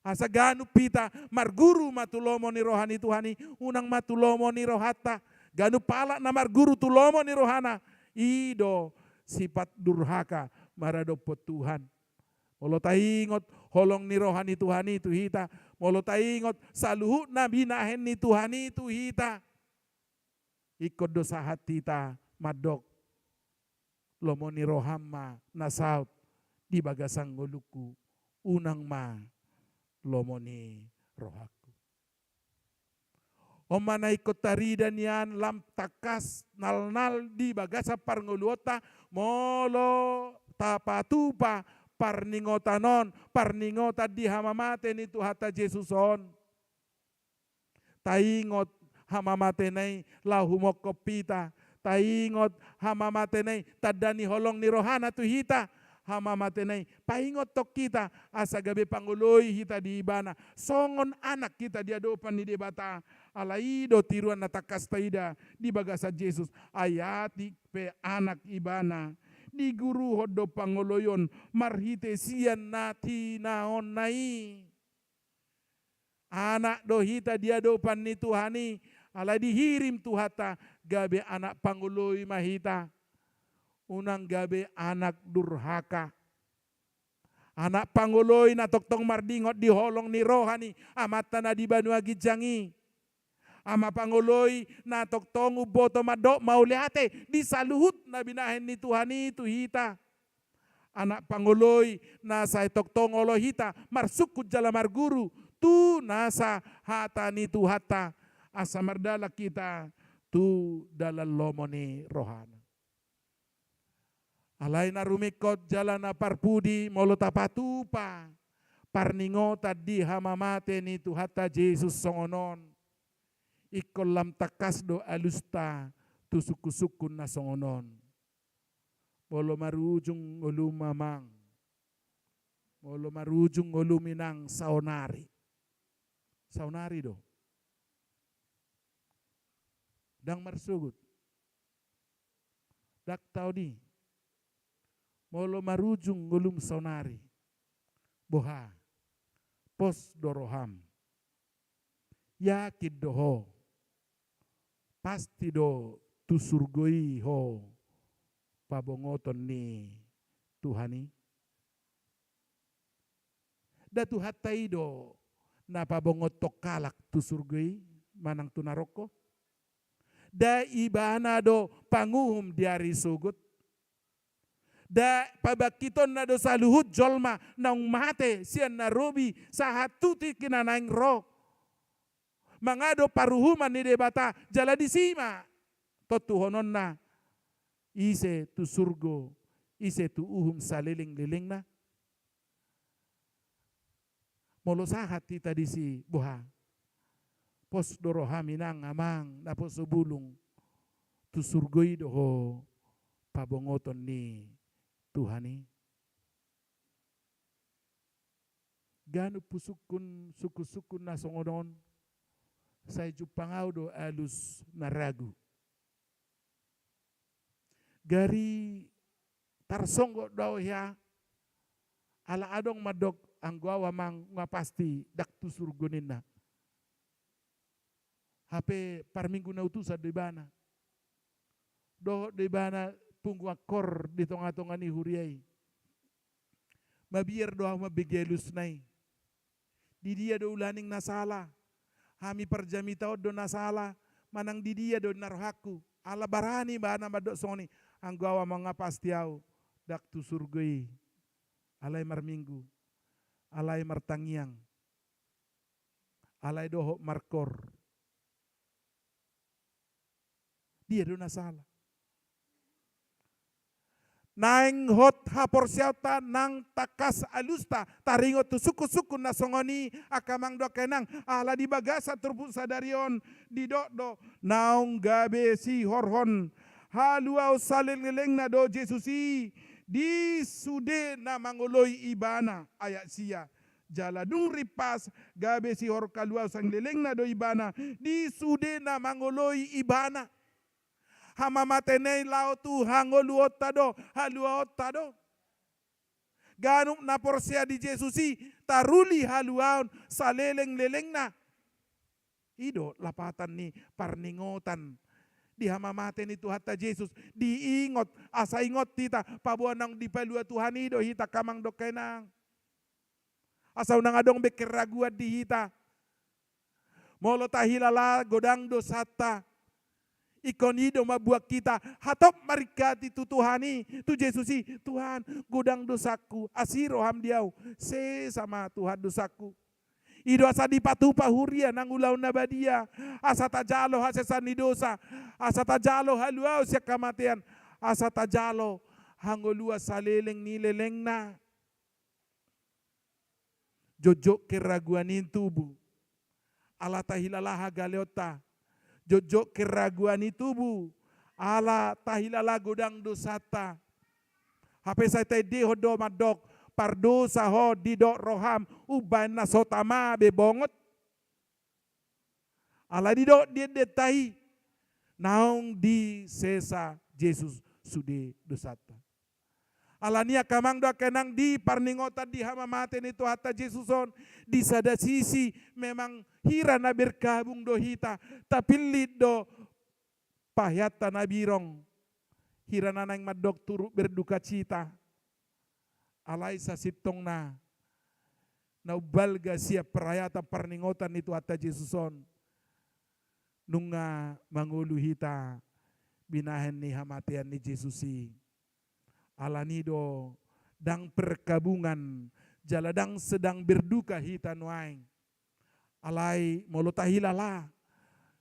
Asa ganup hita marguru ma tu lomo ni roha ni Tuhan i, unang ma tu lomo ni rohanta. Ganup halak na marguru tu lomo ni rohana, i do sifat durhaka maradophon Tuhan. Molo taingot holong ni roha ni Tuhan i tu hita, molo taingot saluhut na binahen ni Tuhan i tu hita, ingkon do sahat hita mandok, lomo ni roham ma na saut di bagasan ngolungku, unang ma lomo ni rohangku. On ma na ingkon tarida nian lam tangkas nalnal di bagasan parngoluonta, molo tapatupa parningotan on, parningotan di hamamate ni Tuhanta Jesus on. Taingot hamamatena i laho humongkop hita. Taingot hamamatena i tanda ni holong ni rohana tu hita. Hamamatena i paingothon hita asa gabe pangoloi hita di ibana. Songon anak hita di adopan ni Debata. Alai i do tiruan na tangkas taida di bagasan Jesus. Ai atik pe anak ibana, diguruhon do pangoloion marhite sian na tinaonna i. Anak do hita di adopan ni Tuhan i, alai dihirim Tuhanta gabe anak pangoloi ma hita. Unang gabe anak durhaka. Anak pangoloi na tongtong mardingot di holong ni roha ni Amanta na di banua ginjang i. Anak pangoloi na tongtong umboto mandok mauliate di saluhut na binahen ni Tuhan i tu hita. Anak pangoloi na sai tongtong olo hita marsungkun jala marguru tu nasa hata ni Tuhanta, asa mardalan hita tu dalan lomo ni rohana. Alai na rumingkot jala na parpudi, molo tapatupa parningotan di hamamate ni Tuhanta Jesus songon on, ingkon lam tangkas do alusta tu sungkun-sungkun na songon on. Molo marujung ngolum, amang, molo marujung ngolum, inang, saonari. Saonari do. Ndang marsogot. Ndang taon i. Molo marujung ngolum saonari, boha? Pos do roham? Yakin do ho? Pasti do tu surgo i ho pabongoton ni Tuhan i? Nda Tuhanta i do na pabongothon halak tu surgo i manang tu naroko? Nda Ibana do panguhum di ari sogot? Nda pabangkitonna do saluhut jolma naung mate sian na robi sahat tu tingki na naeng ro? Mangadop paruhuman ni Debata, jala disi ma tontuhononna, ise tu surgo, ise tu uhum saleleng-lelengna. Molo sahat hita disi, boha? Pos do roham, inang, amang, naposo bulung, tu surgo i do ho pabongoton ni Tuhan i? Ganup husungkun sungkun-sungkun na songon on, sai jumpang ahu do alus na ragu. Gari tarsonggot do ahu hea, ala adong mandok, anggo ahu, amang, nga pasti ndang tu surgo ninna. Hape parminggu na utusan do ibana. Dohot do ibana punguan kor di tonga-tonga ni huria i. Mabiar do ahu mambege alusna i. Di dia do ulaning na sala? Hami parjamita on do na sala, manang di dia do na rohangku? Ala barani ibana mandok songon i, anggo ahu, amang, nga pasti ahu ndang tu surgo i. Alai marminggu, alai martangiang, alai dohot markor. Dia do na sala? Naeng hot haporseaonta nang tangkas alusta taringot tu sungkun-sungkun na songon i, angka amang dohot angka inang, ala di bagasan turpuk sadari on didok do, naung gabe sihorhon haluaon saleleng-lelengna do Jesus i di sude na mangoloi ibana, ayat sia. Jala dung rimpas, gabe sihorkaluaon salelenglelengna do ibana di sude na mangoloi ibana. Hamamatean i laho tu hangoluonta do, haluaonta do. Ganup na porsea di Jesus i taruli haluaon salelenglelengna. I do lapatan ni parningotan di hamamate ni Tuhanta Jesus. Diingot, asa ingot hita, paboa naung dipalua Tuhan i do hita, angka amang dohot inang. Asa unang adong be keraguan di hita. Molo tahilala godang dosanta, ingkon i do mambuat hita hatop maringkati tu Tuhan i, tu Jesus i. Tuhan, godang dosangku, asi roham di ahu. Sesa ma Tuhan dosangku. I do asa dipatupa huria nang ulaon na badia, asa tajalo hasesaan ni dosa, asa tajalo haluaon sian hamatean, asa tajalo hangoluan saleleng ni lelengna. Jotjot keraguan i tubu ala tahilala hagaleonta. Jotjot keraguan i tubu ala tahilala godang dosanta. Hape sai taendehon do mandok, pardosa ho, didok roham, umbahen na so tama be bongot. Ala didok di endenta i, naung disesa Jesus sude dosanta. Alani i, angka amang dohot inang, di parningotan di hamamate ni Tuhanta Jesus on, di sada sisi memang hira na berkabung do hita, tapillit do paheanta na birong, hira na naeng mandok turut berdukacita. Alai sasintongna na umbalga sian parayatan parningotan ni Tuhanta Jesus on, nunga mangolu hita binahen ni hamatean ni Jesus i. Alani i do ndang perkabungan jala ndang sedang berduka hita nuaeng. Alai molo tahilala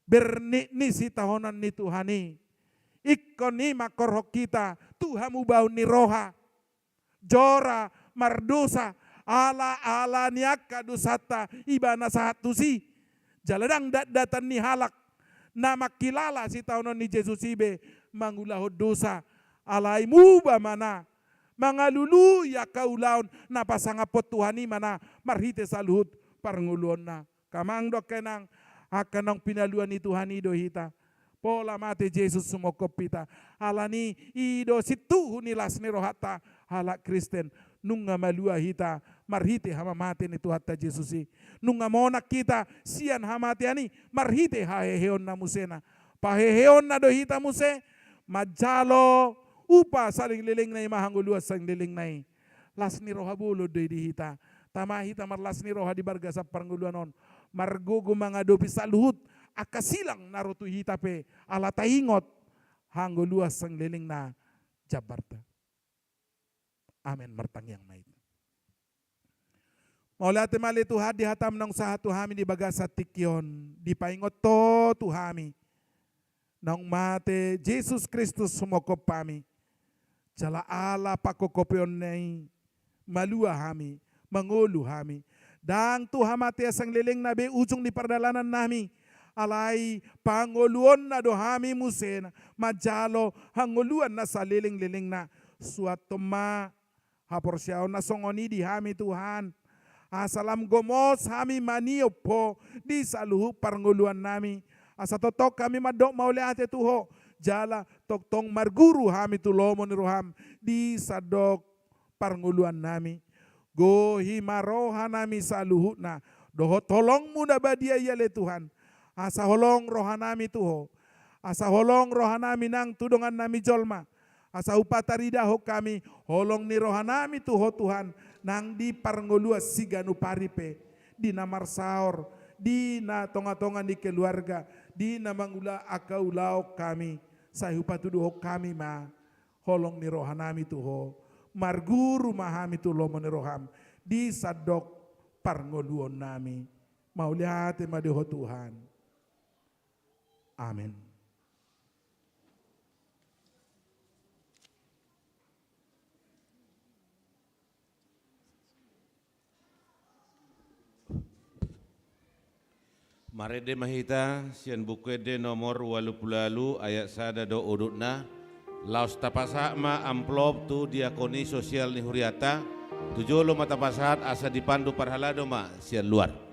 bernik ni sitaonon ni Tuhan i, ingkon i mangkorhon hita tu hamubaon ni roha. Jora mardosa ala, ala ni angka dosanta ibana sahat tusi. Jala ndang datdatan ni halak na mangkilala sitaonon ni Jesus i be mangulahon dosa. Alai muba ma na mangalului angka ulaon na pasangaphon Tuhan i ma na marhite saluhut parngoluonna. Angka amang dohot inang, angka naung pinalua ni Tuhan i do hita. Pola mate Jesus sumongkop hita. Alani i, i do sintuhu ni las ni rohanta halak Kristen. Nunga malua hita marhite hamamate ni Tuhanta Jesus i. Nunga monang hita sian hamatean i marhite haheheonna muse na. Paheheonna do hita muse manjalo upa saleleng ni lelengna, i ma hangoluan saleleng ni lelengna i. Las ni roha bolon do i di hita. Tama hita marlas ni roha di bagasan parngoluan on, margogo mangadopi saluhut angka silang na ro tu hita pe, ala taingot hangoluan saleleng ni lelengna jambarta. Amen. Martangiang ma hita. Mauliate ma ale Tuhan di hataM naung sahat tu hami di bagasan tingki on, dipaingot Ho tu hami naung mate Jesus Kristus sumongkop hami. Jala ala pangkopkopionNa i malua hami, mangolu hami. Ndang tu hamatean saleleng ni lelengna be ujung ni pardalanannami, alai pangoluonNa do hami muse na manjalo hangoluan na saleleng ni lelengna. Suanhon ma haporseaon na songon i di hami, Tuhan, asa lam gomos hami maniop Ho di saluhut parngoluannami. Asa tongtong hami mandok mauliate tu Ho, jala tongtong marguru hami tu lomo ni rohaM di sandok parngoluannami. Gohi ma rohanami saluhutna dohot holongMu na badia i, ale Tuhan. Asa holong rohanami tu Ho, asa holong rohanami nang tu dongannami jolma, asa hupataridahon hami holong ni rohanami tu Ho, Tuhan, nang di parngoluan siganup ari pe, di na marsaor, di na tongatonga ni keluarga, di na mangula angka ulaon hami. Sai hupatuduhon hami ma holong ni rohanami tu Ho, marguru ma hami tu lomo ni rohaM di sandok parngoluonnami. Mauliate ma di Ho, Tuhan. Amen. Marende ma hita sian Buku Ende nomor ualu pulu ualu, ayat sada dohot udutna. Laos tapasahat ma amplop tu diakoni sosial ni huriata, tu jolo ma tapasahat asa dipandu parhalado ma sian luar.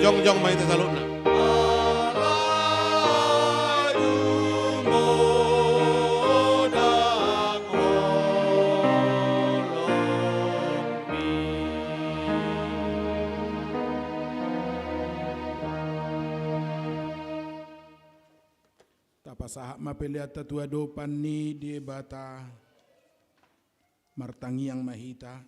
Jongjong ma hita saluhutna. Tapasahat ma peleanta tu adopan ni Debata. Martangiang ma hita.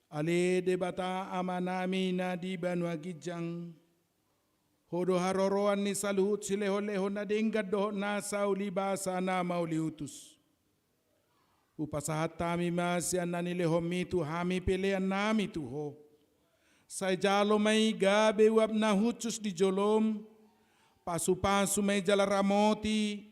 Ale Debata Amanami na di banua ginjang, Ho do haroroan ni saluhut silehonlehon na denggan dohot nasa ulibasa na mauliutus. Hupasahat hami ma sian na nilehonmi tu hami peleannami tu Ho. Sai jalo ma i gabe uap na hushus di jolom, pasupasu ma i jala ramoti,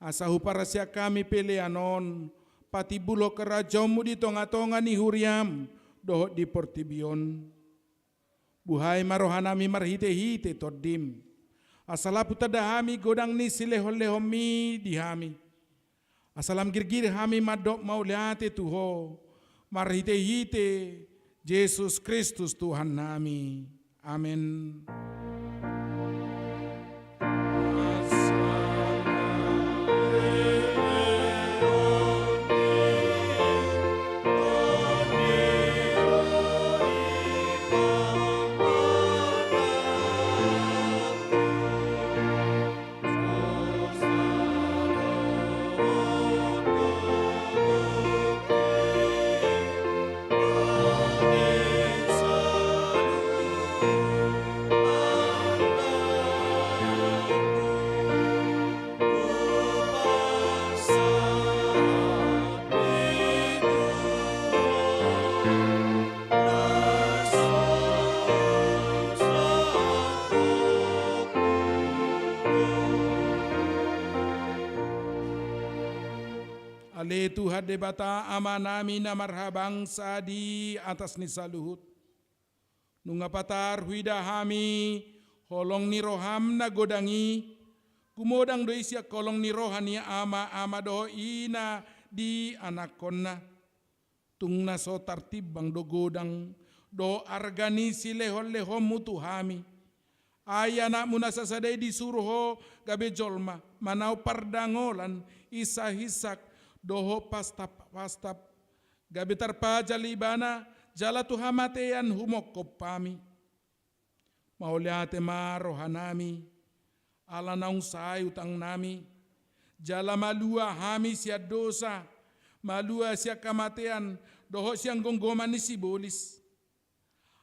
asa huparsiak hami pelean on patimbulhon harajaonmu di tongatonga ni huriam dohot di portibi on. Buhai ma rohanami marhitehite Tondim, asa lam hutanda hami godang ni silehonlehonmi di hami. Asa lam girgir hami mandok mauliate tu Ho, marhitehite Jesus Kristus Tuhannami. Amen. Ale Tuhan Debata Amanami na marhabangsa di atas ni saluhut. Nunga patar huida hami holong ni roham na godang i, gumodang do i sian holong ni roha ni ama, ama dohot ina di anakkonna. Tung na so tartimbang do godang dohot arga ni silehonlehonmu tu hami. Ai anakmu na sasada i disuru Ho gabe jolma, manaon pardangolan, insahinsak, dohot pastap-pastap. Gabe tarpajal ibana, jala tu hamatean humongkop hami. Mauliate ma rohanami, ala naung sae utangnami, jala malua hami sian dosa, malua sian hamatean, dohot sian gomgoman ni sibolis.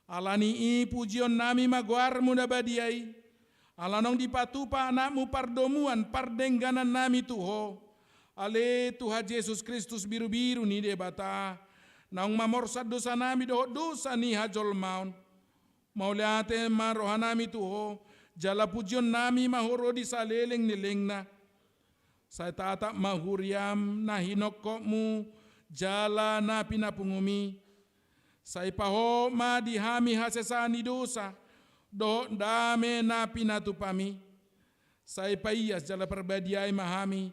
Ala ni i pujionnami ma goarmu na badia i, ala naung dipatupa anakmu pardomuan pardengganannami tu Ho, ale Tuhan Jesus Kristus birubiru ni Debata, naung mamorsan dosanami dohot dosa ni hajolmaon. Mauliate ma rohanami tu Ho, jala pujionnami ma Ho ro di saleleng ni lelengna. Sai tatap ma huriam na hinongkopmu jala na pinapungum i. Sai pahot ma di hami hasesaan ni dosa, dohot dame na pinatupam i. Sai paias jala parbadiai ma hami,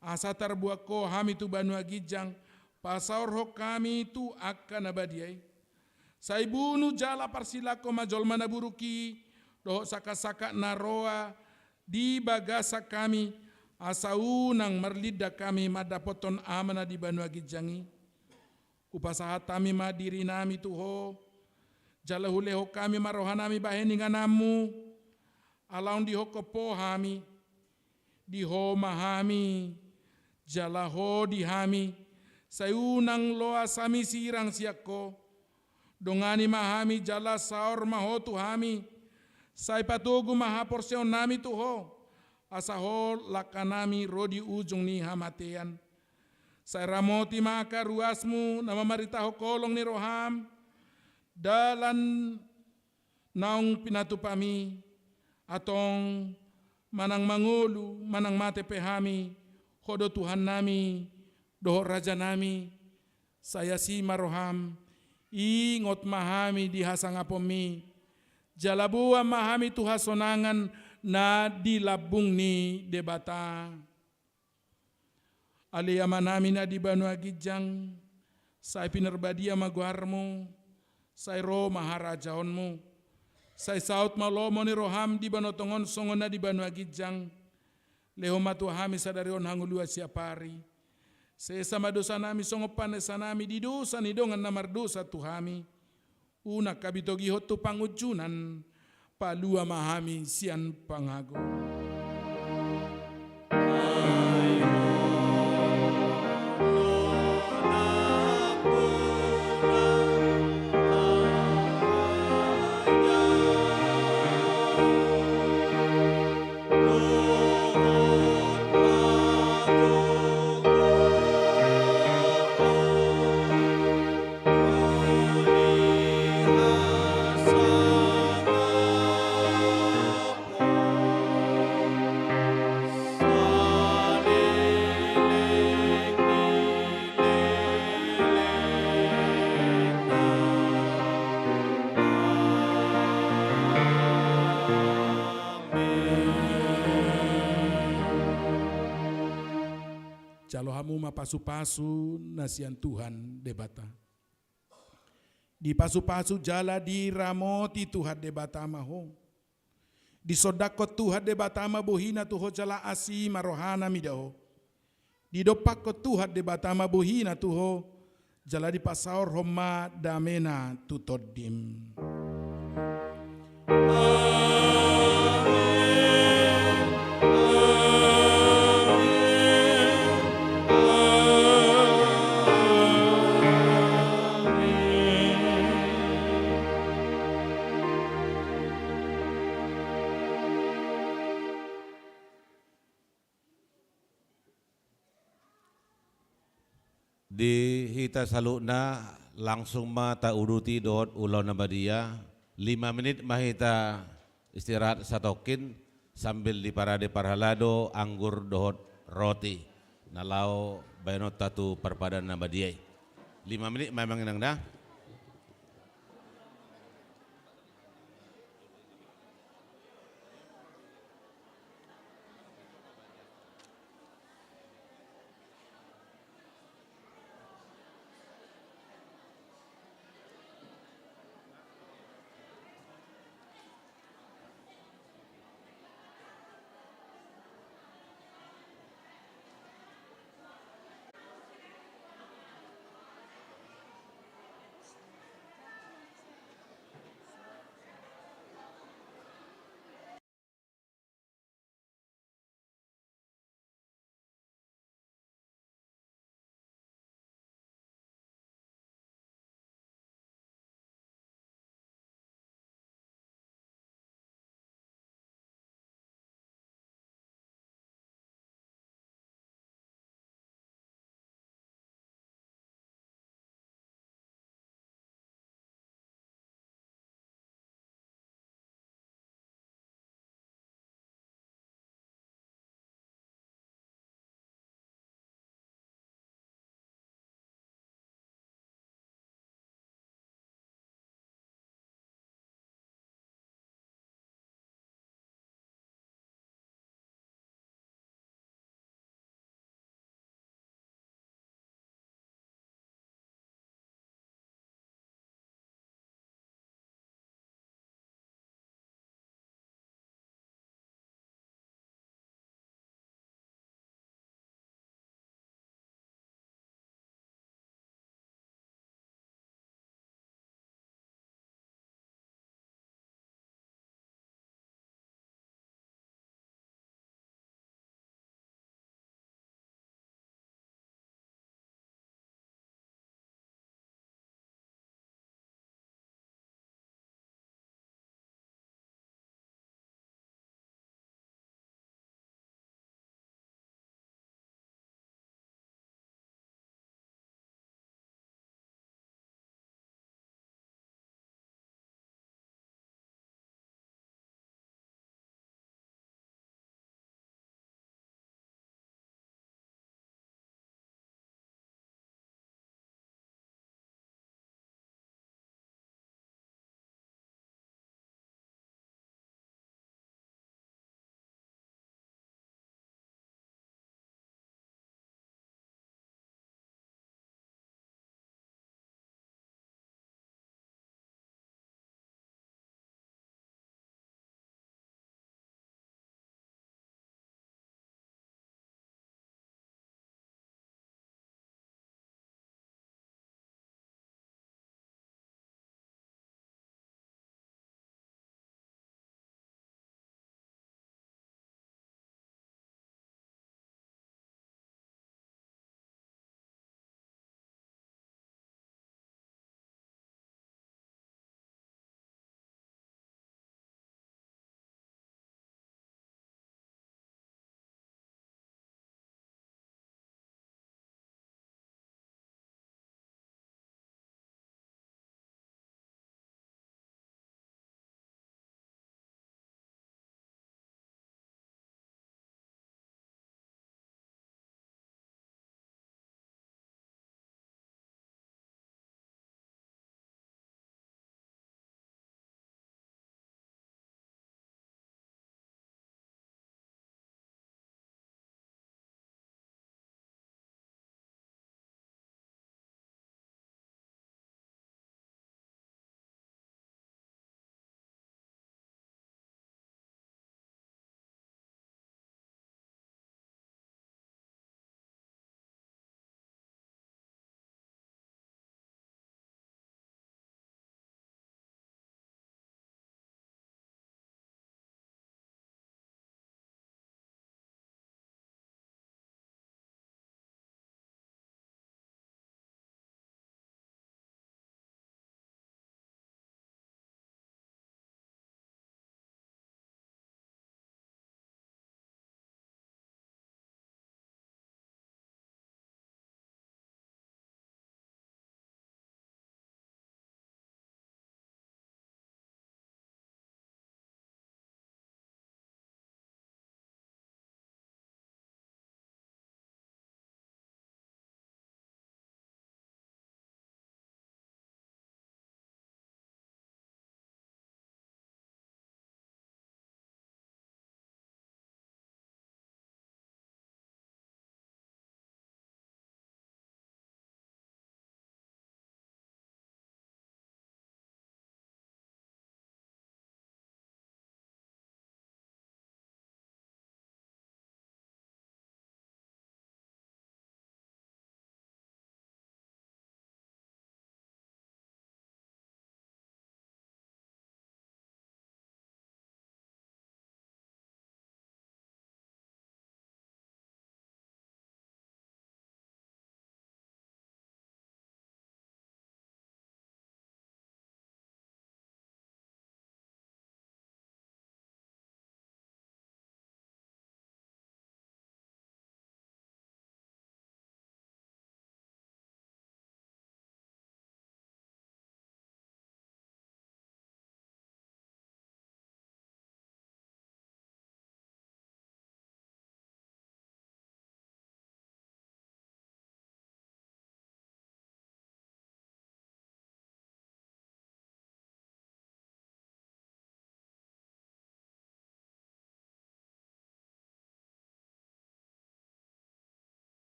asa tarbuat Ho hami tu banua ginjang, pasaorhon hami tu angka na badia i. Sai bunu jala parsilangkon ma jolma na buruk i, dohot sangkatangkat na roa di bagasan hami, asa unang marlindang hami mandapothon Ama na di banua ginjang i. Hupasahat hami ma dirinami tu Ho, jala hulehon hami ma rohanami bahen ingananmu, ala naung dihongkop Ho hami, di Ho ma hami, jala Ho di hami, sai unang loas hami sirang sian Ho. Dongani ma hami jala saor ma Ho tu hami, sai patogu ma haporseaonnami tu Ho, asa Ho langkanami ro di ujung ni hamatean. Sai ramoti ma angka ruasmu na mamaritahon holong ni roham, dalan naung pinatupam i, antong manang mangolu, manang mate pe hami, Ho do Tuhannami, dohot Rajanami, sai asi ma roham, ingot ma hami di hasangaponmi, jala boan ma hami tu hasonangan na di lambung ni Debata. Ale Amanami na di banua ginjang, sai pinarbadia ma goarmu, Sai ro ma harajaonmu. Sai saut ma lomo ni roham di banua tonga on songon na di banua ginjang. Lehon ma tu hami sadari on hangoluan siapari. Sesa ma dosanami songon panesanami di dosa ni dongan na mardosa tu hami. Unang hami togihon tu pangunjunan, palua ma hami sian pangago. Jalo hamu ma pasupasu na sian Tuhan Debata. Dipasupasu jala diramoti Tuhan Debata ma ho. Disondangkon Tuhan Debata ma bohina tu ho jala asi ma rohana mida ho. Didompakkon Tuhan Debata ma bohina tu ho, jala dipasaorhon ma damena tu tondim. Amen. Amen. Amen. Di hita saluhutna langsung ma tauduti dohot ulaon na badia. Lima menit ma hita istirahat satongkin sambil diparade parhalado anggur dohot roti na laho baenonta tu parpadan na badia i. Lima menit ma memang inang da.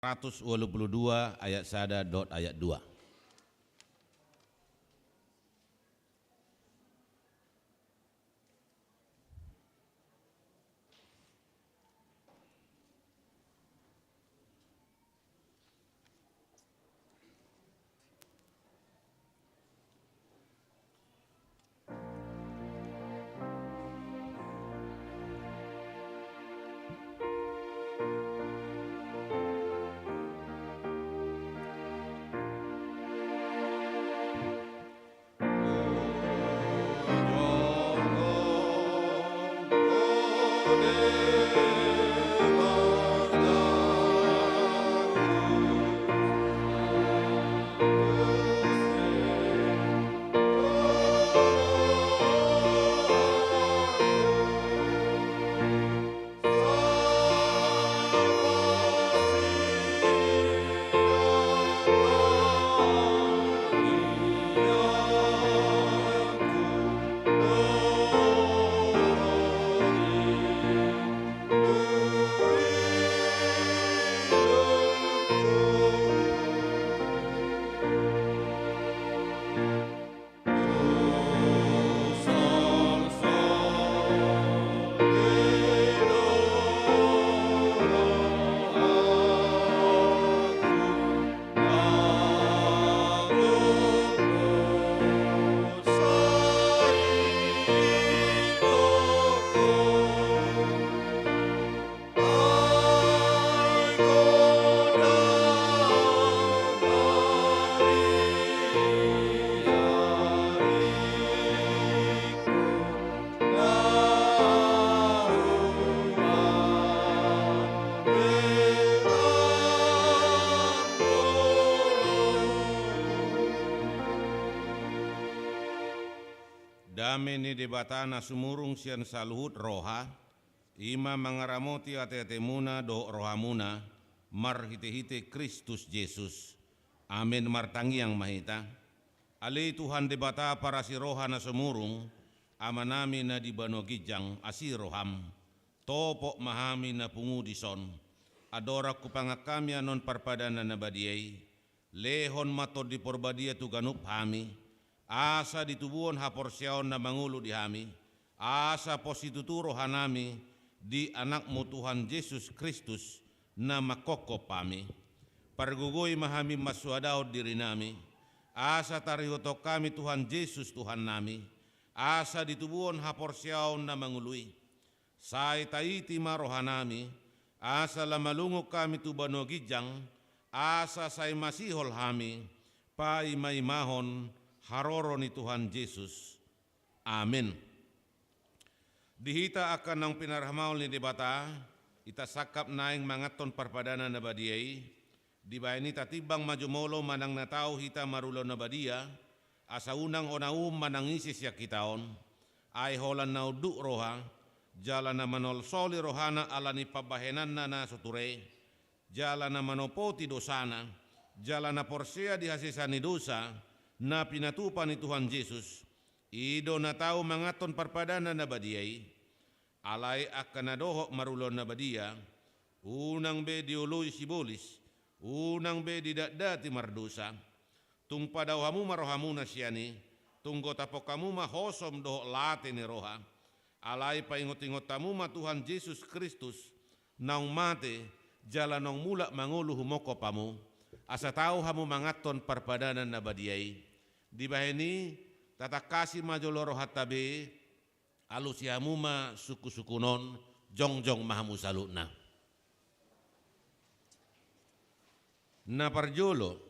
saratus ualu pulu dua ayat sada dohot ayat dua. Dame ni Debata na sumurung sian saluhut roha, i ma mangaramoti ateatemuna dohot rohamuna, marhitehite Kristus Jesus. Amen. Martangiang ma hita. Ale Tuhan Debata parasi roha na sumurung, Amanami na di banua ginjang, asi roham. Topot ma hami na pungu dison. Andorang hupangan hami annon parpadanan na badia i, lehon ma Tondi Porbadia tu ganup hami, asa ditubuhon haporseaon na mangolu di hami, asa pos situtu rohanami di Anakmu Tuhan Jesus Kristus na manghophop hami. Pargogoi ma hami mansuadahon dirinami, asa tarihothon hami Tuhan Jesus Tuhannami, asa ditubuhon haporseaon na mangolu i. Sai taiti ma rohanami, asa lam malungun hami tu banua ginjang, asa sai masihol hami paimaimahon haroro ni Tuhan Jesus. Amen. Di hita angka naung pinarhaholongan ni Debata, hita sangkap naeng manganhon parpadanan na badia i, dibahen i tatimbang ma jumolo manang na tau hita marulaon na badia, asa unang hona uhum manang ise sian hita on, ai holan na unduk roha, jala na manolsoli rohana ala ni pambahenanna na so ture, jala na manopoti dosana, jala na porsea di hasesaan ni dosa, na pinatupa ni Tuhan Jesus, i do na tau manganhon parpadanan na badia i. Alai angka na dohot marulaon na badia, unang be dioloi sibolis, unang be didatdati mardosa. Tung padao hamu ma rohamuna sian i, tung gotapon hamu ma hosom dohot late ni roha. Alai paingotingot hamu ma Tuhan Jesus Kristus, naung mate, jala naung mulak mangolu humophop hamu, asa tau hamu manganhon parpadanan na badia i. Dibahen i, tatangkasi ma jolo rohanta be, alusi hamu ma sungkunsungkun on, jongjong ma hamu saluhutna. Na parjolo,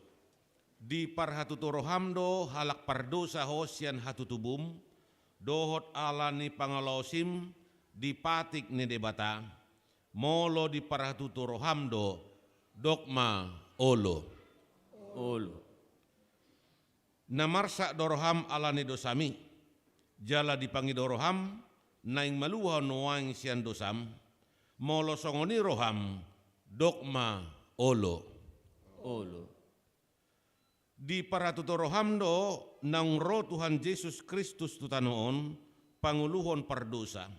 diparhatutu roham do halak pardosa ho sian hatutubum, dohot ala ni pangalaosim di patik ni Debata, molo diparhatutu roham do, dok ma olo. Olo. Na marsak do roham ala ni dosami, jala dipangido roham, naeng maluah nuaeng sian dosam, molo songon i roham, dok ma olo. Olo. Diparhatutu roham do naung ro Tuhan Jesus Kristus tu tano on, pangoluhon pardosa.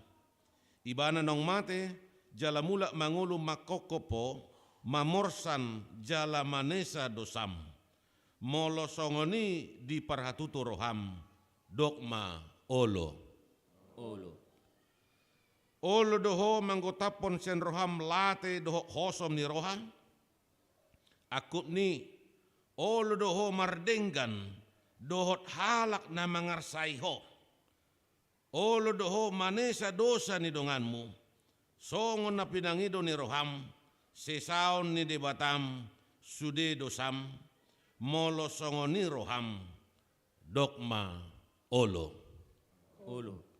Ibana naung mate, jala mulak mangolu manghophop ho, mamorsan jala manesa dosam. Molo songon i diparhatutu roham, dok ma: Olo. Olo. Olo do ho manggotaphon sian roham late dohot hosom ni roha? Angkup ni, olo do ho mardenggan dohot halak na mangarsai ho? Olo do ho manesa dosa ni donganmu, songon na pinangido ni roham, sesaon ni Debatam sude dosam? Molo songon i roham, dok ma: Olo. Olo.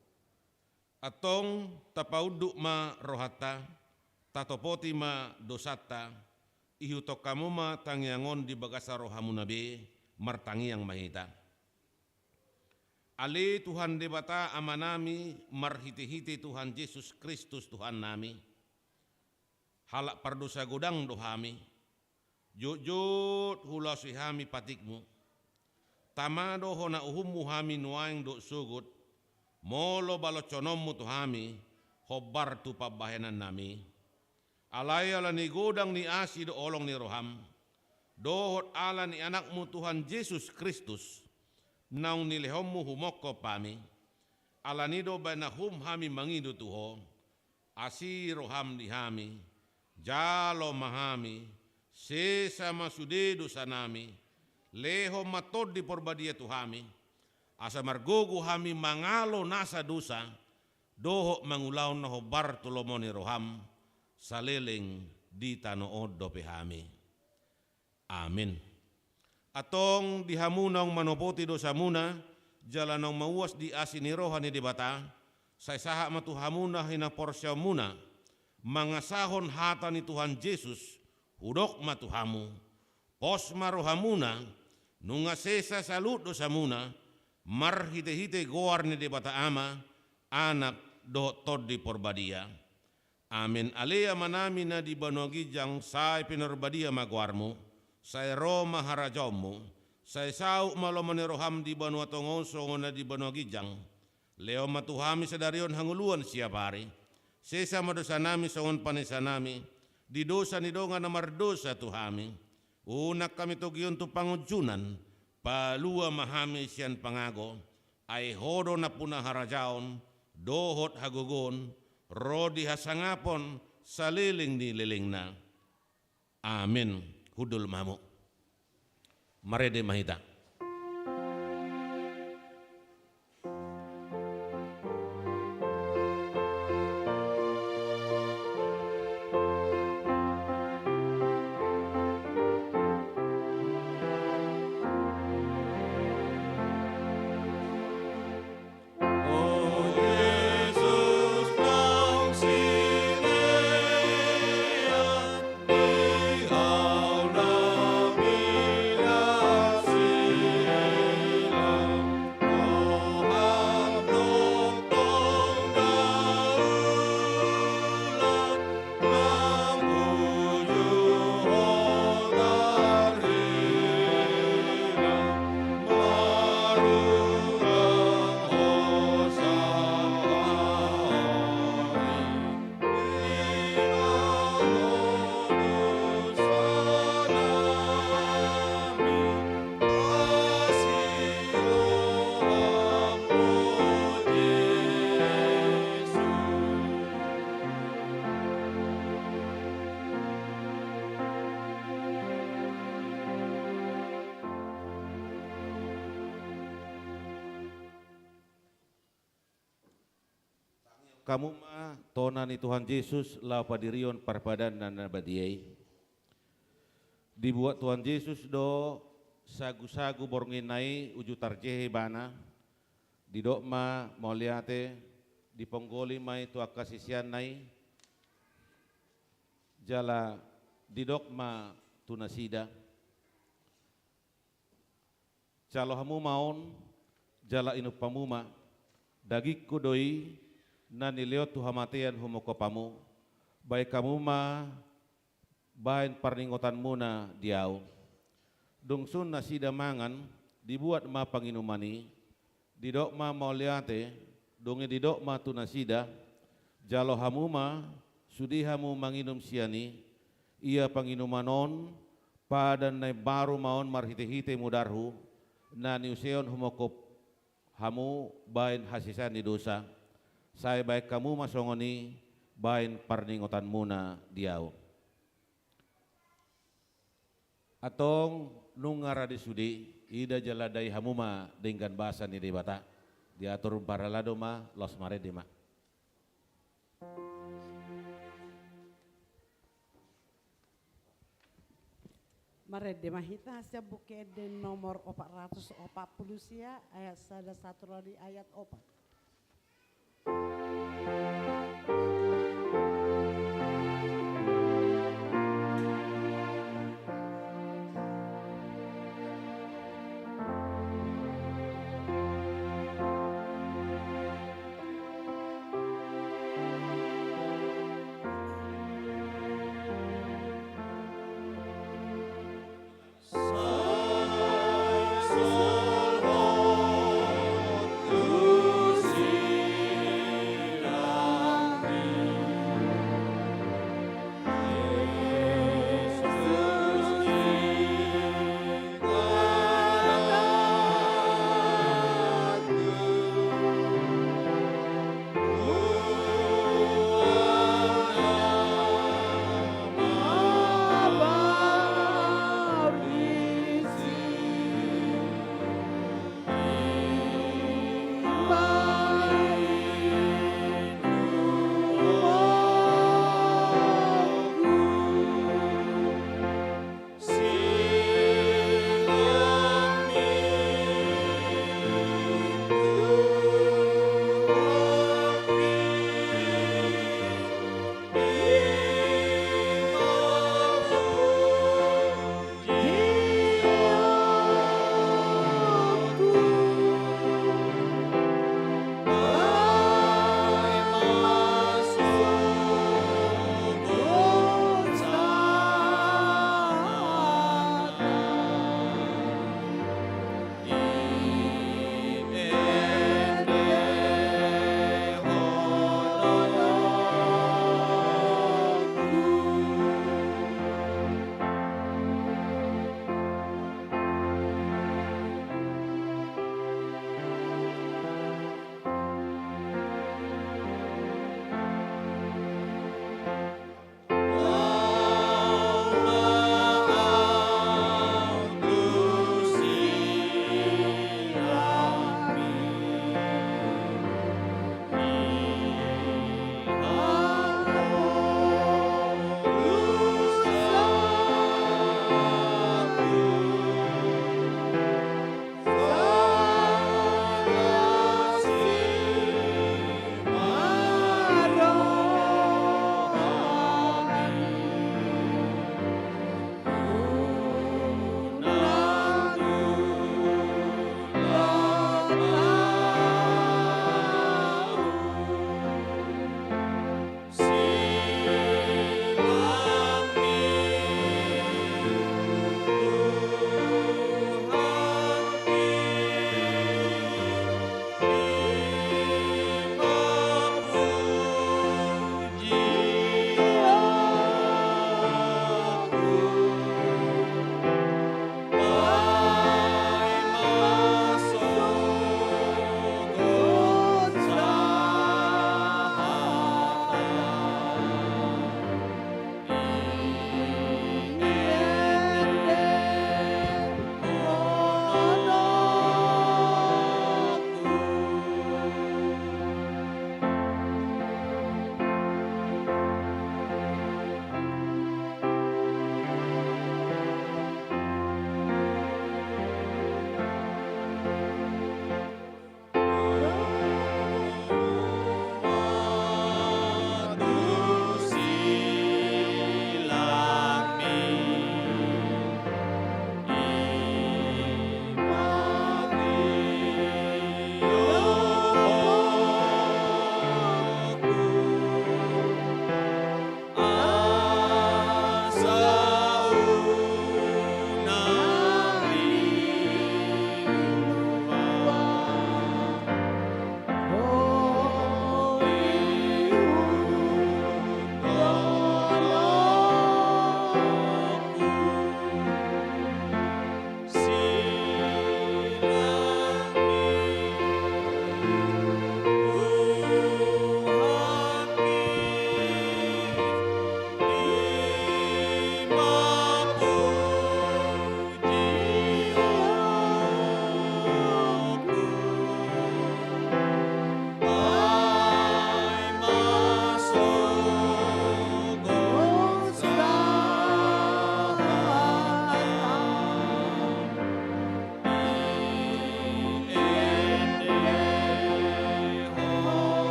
Antong tapaunduk ma rohanta, tatopoti ma dosanta, ihuthon hamu ma tangiang on di bagasan rohamuna be. Martangiang ma hita. Ale Tuhan Debata Amanami, marhitehite Tuhan Jesus Kristus Tuhannami, halak pardosa godang do hami, jotjot hulaosi hami patikmu. Tama do hona uhummu hami nuaeng dohot sogot, molo baloshononmu tu hami hombar tu pambahenannami. Alai ala ni godang ni asi dohot holong ni roham, dohot ala ni Anakmu Tuhan Jesus Kristus, naung nilehonmu humongkop hami, ala ni do baen nahum hami mangido tu ho, asi roham di hami, jalo ma hami, sesa ma sude dosanami, lehon ma Tondi Porbadia tu hami, asa margogo hami mangalo nasa dosa, dohot mangulahon na hombar tu lomo ni roham, saleleng di tano on dope hami. Amin. Antong di hamu naung manopoti dosamuna, jala naung mauas di asi ni roha ni Debata, sai sahat ma tu hamu na hinaporseaonmuna, mangasahon hata ni Tuhan Jesus, hudok ma tu hamu: Pos ma rohamuna, nunga sesa saluhut dosamuna, marhitehite goar ni Debata Ama, Anak, dohot Tondi Porbadia. Amen. Ale Amanami na di banua ginjang, sai pinarbadia ma goarmu, sai ro ma harajaonmu, sai saut ma lomo ni roham di banua tonga on songon na di banua ginjang. Lehon ma tu hami sadari on hangoluan siapari. Sesa ma dosanami songon panesanami di dosa ni dongan na mardosa tu hami. Unang hami togihon tu pangunjunan, palua ma hami sian pangago, ai ho do nampuna harajaon, dohot hagogoon, ro di hasangapon, saleleng ni lelengna. Amen. Hundul ma hamu. Marende ma hita. Hamu ma tona ni Tuhan Jesus laho padirihon parpadanan na badia i. Dibuat Tuhan Jesus do sagusagu borngin i uju tarjehe ibana, didok ma mauliate, diponggoli ma i tu angka siseanna i, jala didok ma tu nasida: Jalo hamu ma on, jala inum hamu ma, dagingku do i na nilehon tu hamatean humongkop hamu, baen hamu ma baen parningotanmuna di ahu. Dung sun nasida mangan, dibuat ma panginuman i, didok ma mauliate, dung i didok ma tu nasida: Jalo hamu ma, sude hamu manginum sian i, ia panginuman on, padan na imbaru ma on marhitehite mudarhu, na niuseon humongkop hamu baen hasesaan ni dosa, sai baen hamu ma songon i baen parningotanmuna di ahu. Antong nunga rade sude, ida jala dai hamu ma denggan basa ni Debata. Diatur parhalado ma, laos marende ma. Marende ma hita sian Buku Ende nomor opat ratus opat pulu sia, ayat sada sahat tu di ayat opat.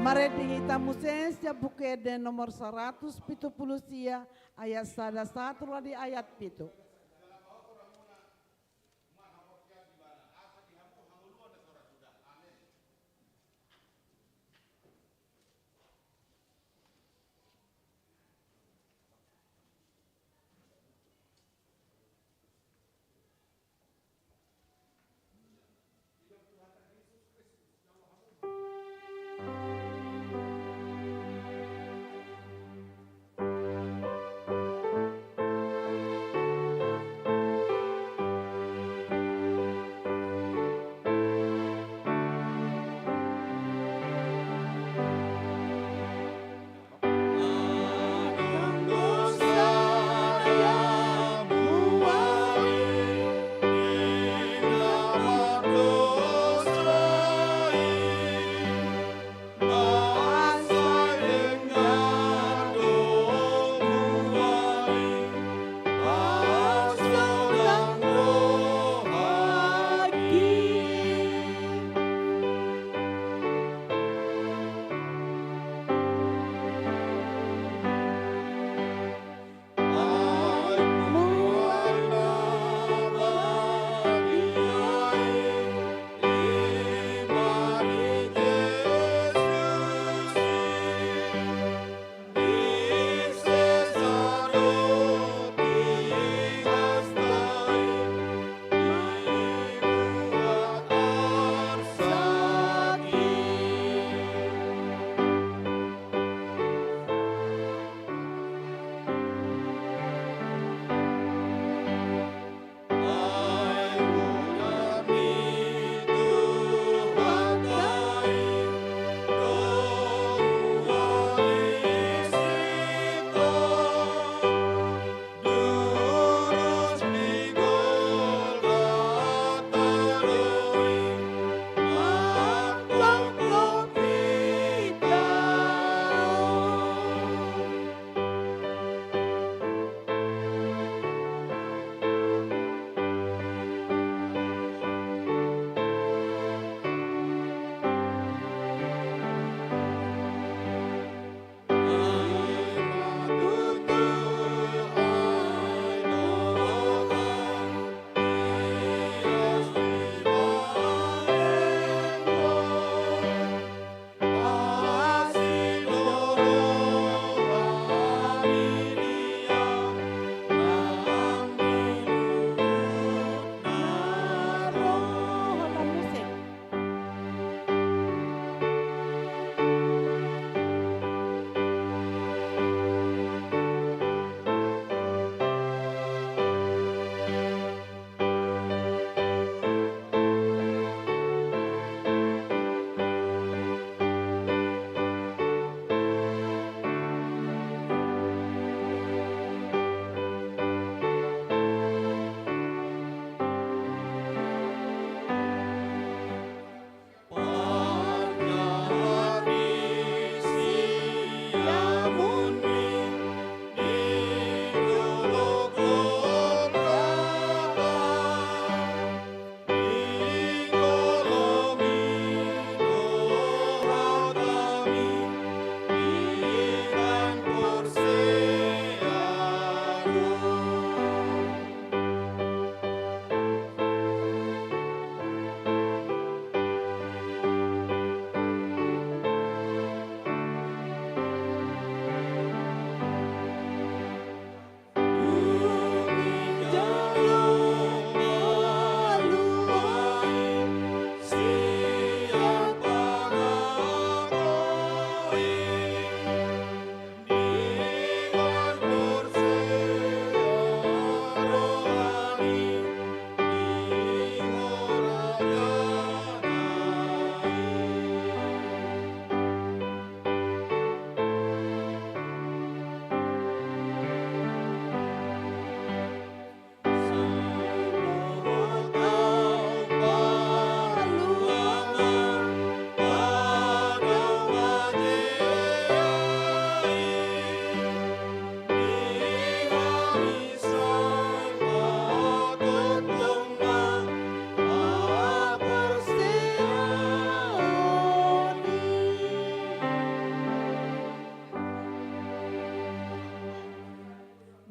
Marende hita muse sian Buku Ende nomor saratus pitu pulu sia, ayat sada sahat tu di ayat pitu.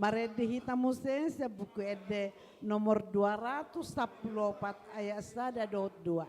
Marende hita muse sian Buku Ende nomor dua ratus sampulu opat, ayat sada dohot dua.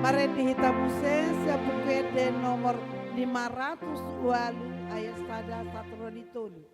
Marende hita muse sian Buku Ende nomor lima ratus ualu, ayat sada sahat ro di tolu.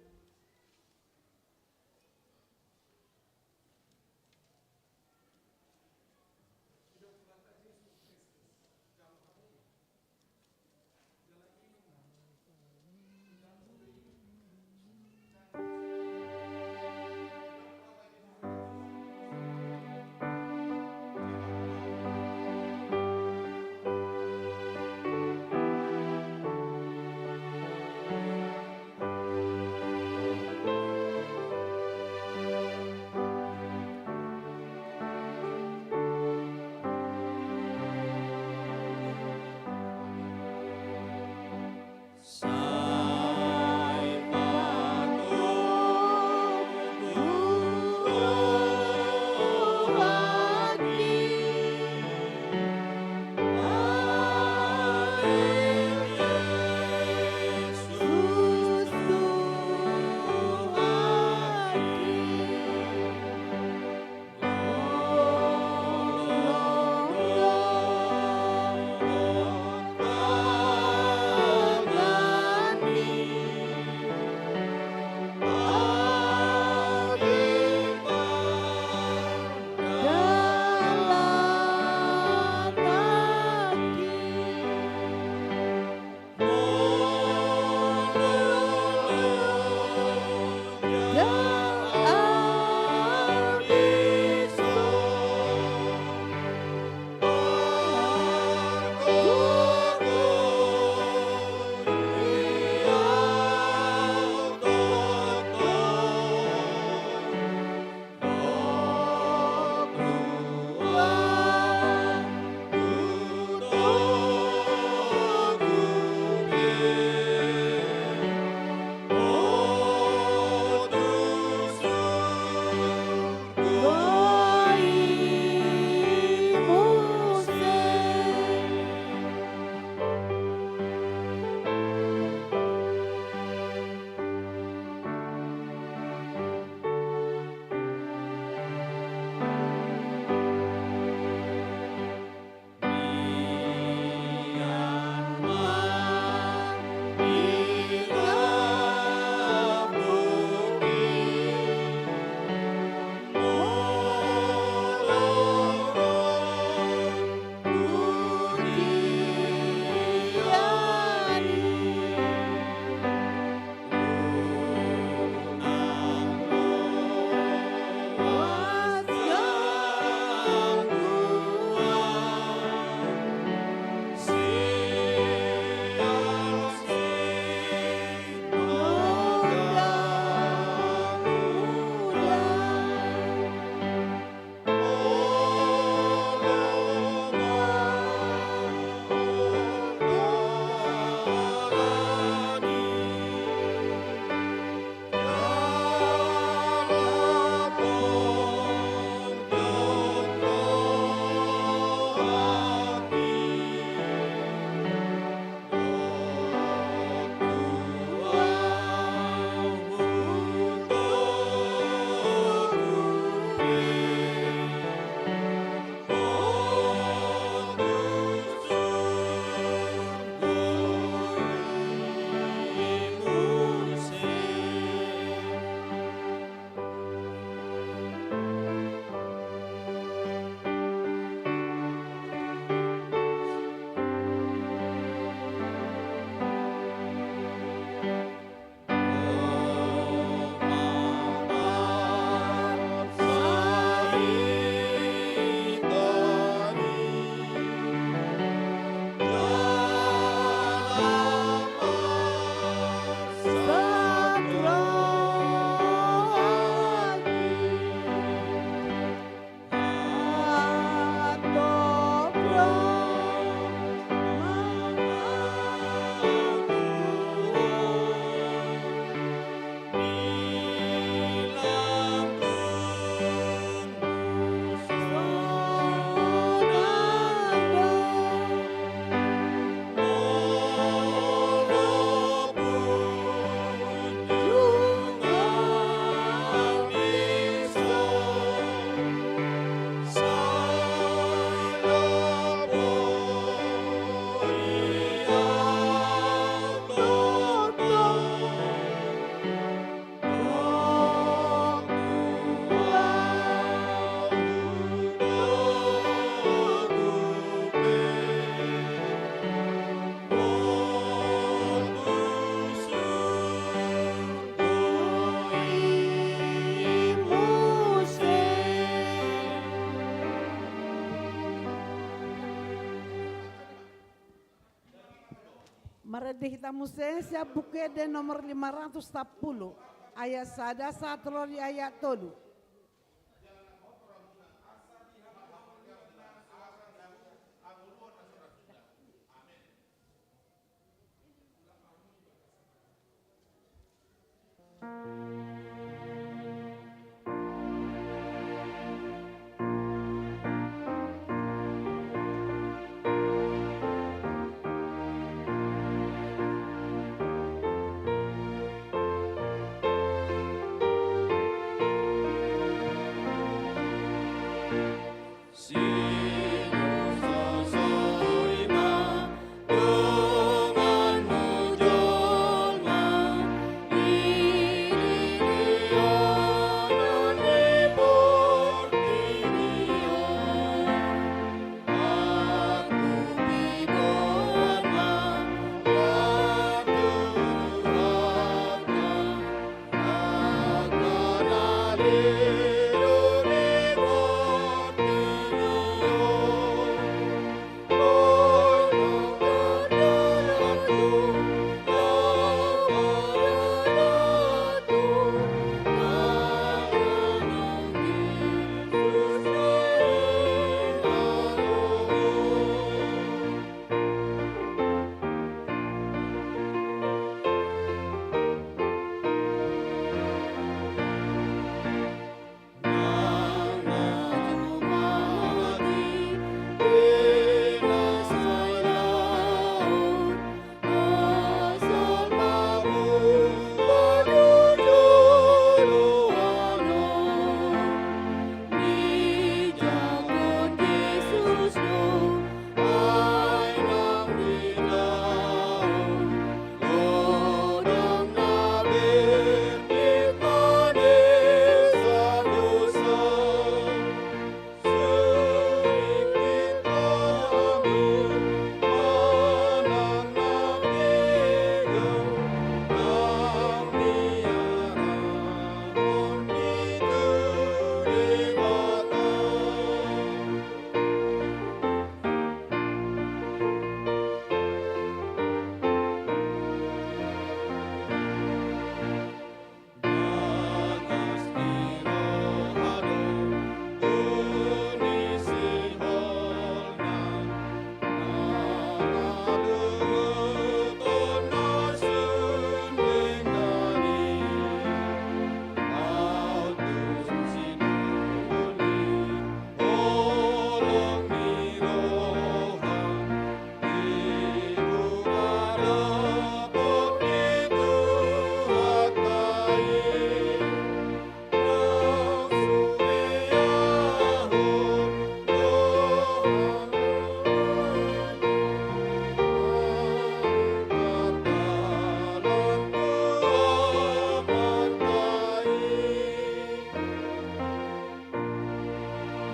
Di hita muse sian Buku Ende nomor lima ratus sampulu, ayat sada sahat ro di ayat tolu.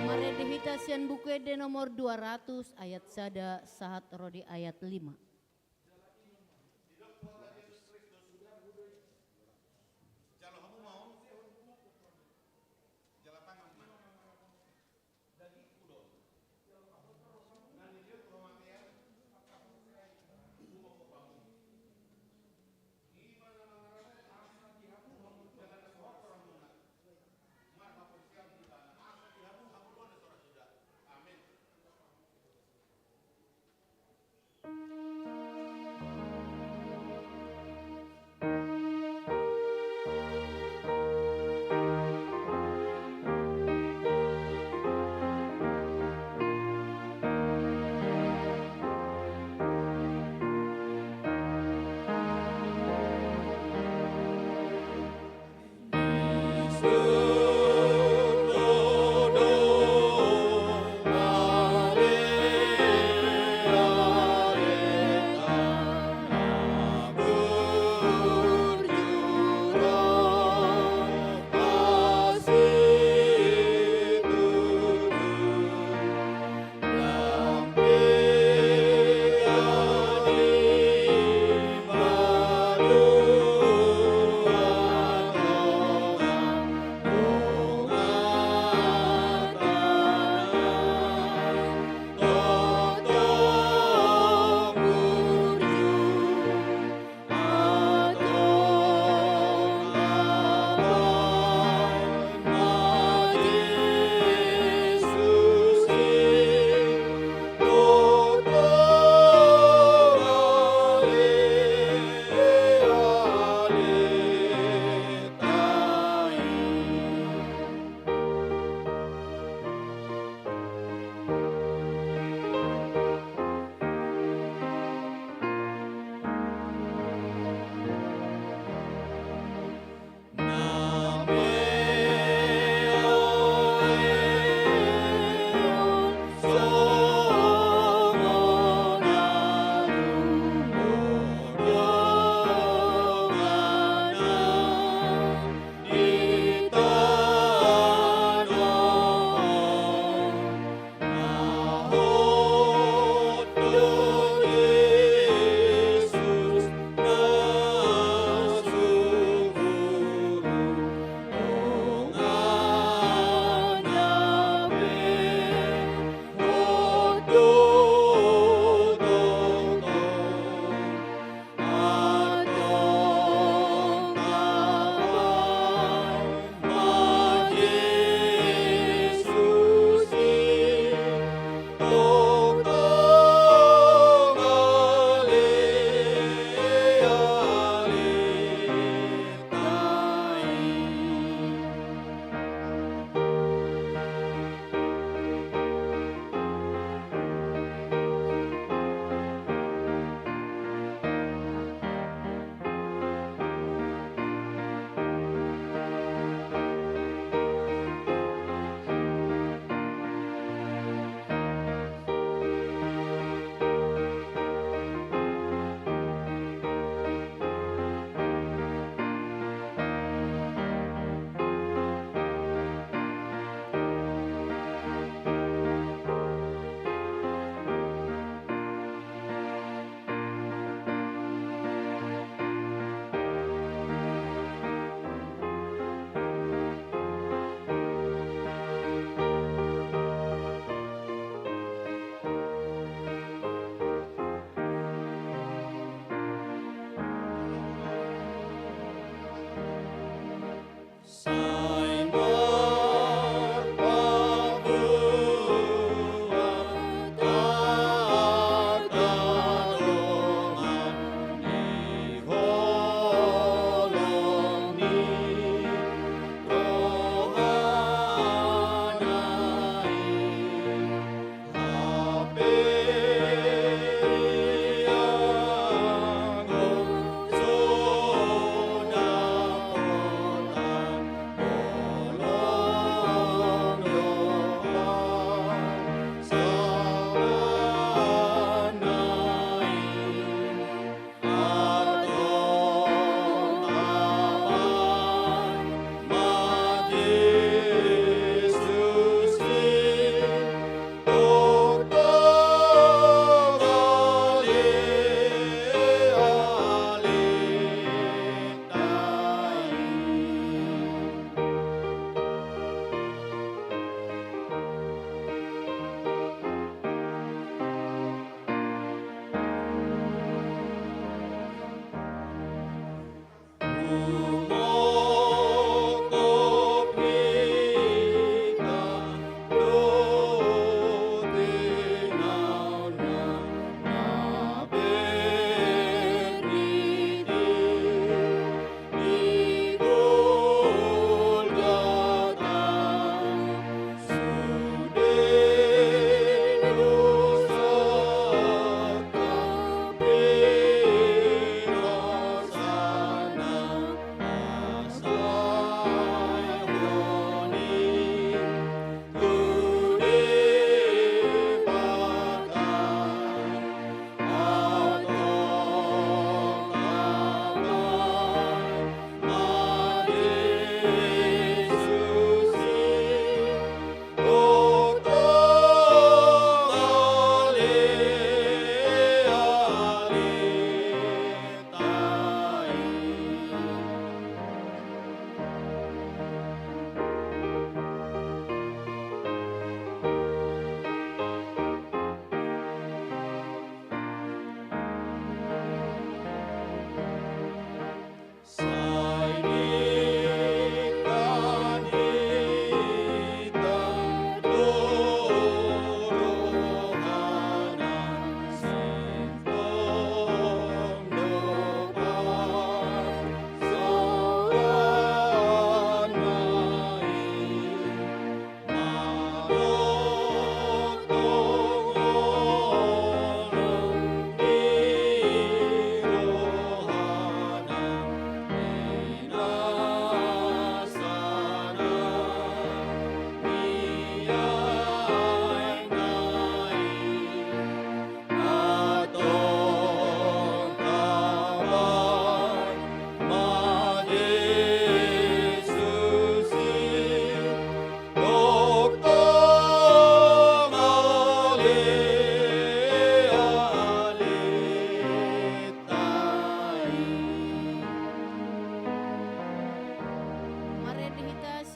Marende hita sian Buku Ende nomor dua ratus, ayat sada sahat ro di ayat lima.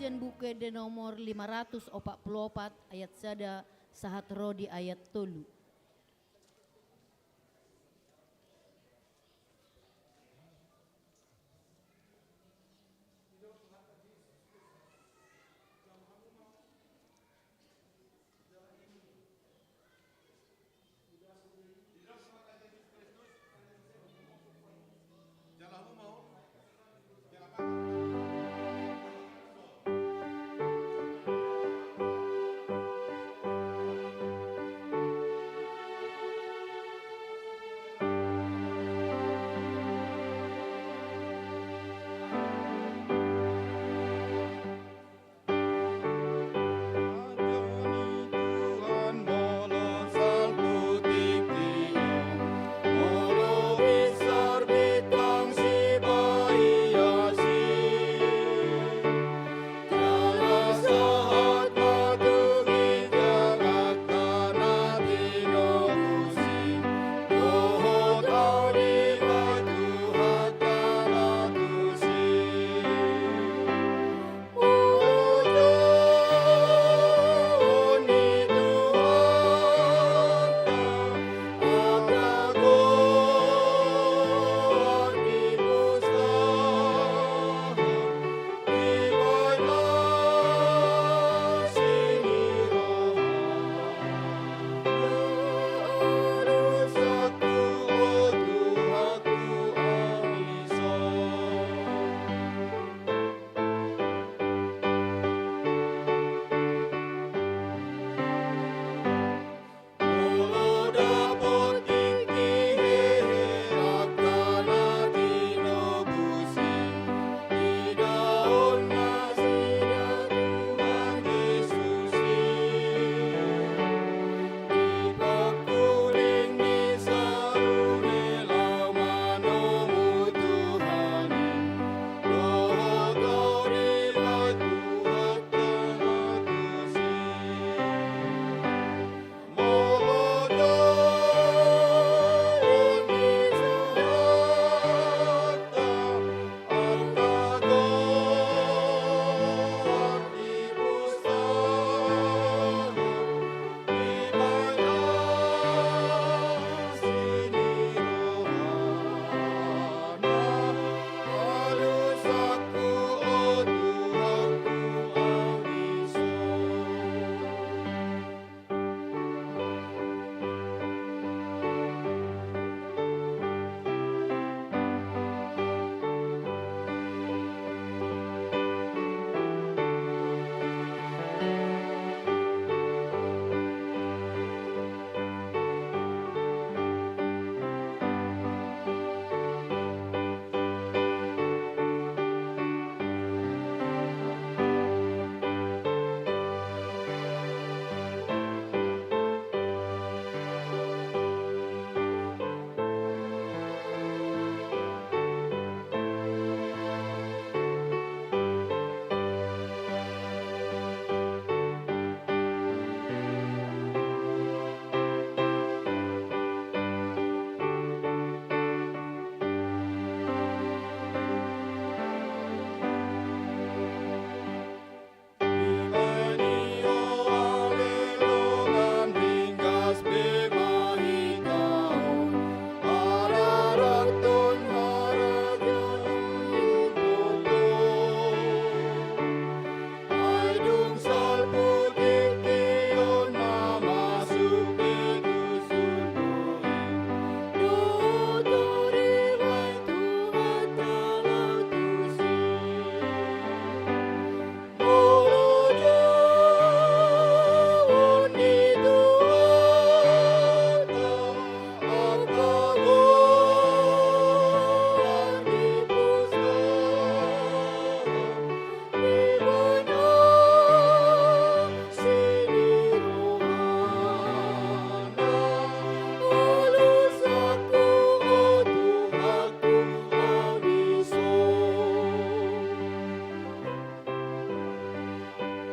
Sian Buku Ende nomor lima ratus opat pulu opat, ayat sada sahat ro di ayat tolu.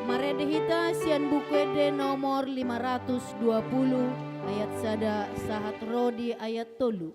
Marende hita sian Buku Ende nomor lima ratus dua puluh, ayat sada sahat ro di ayat tolu.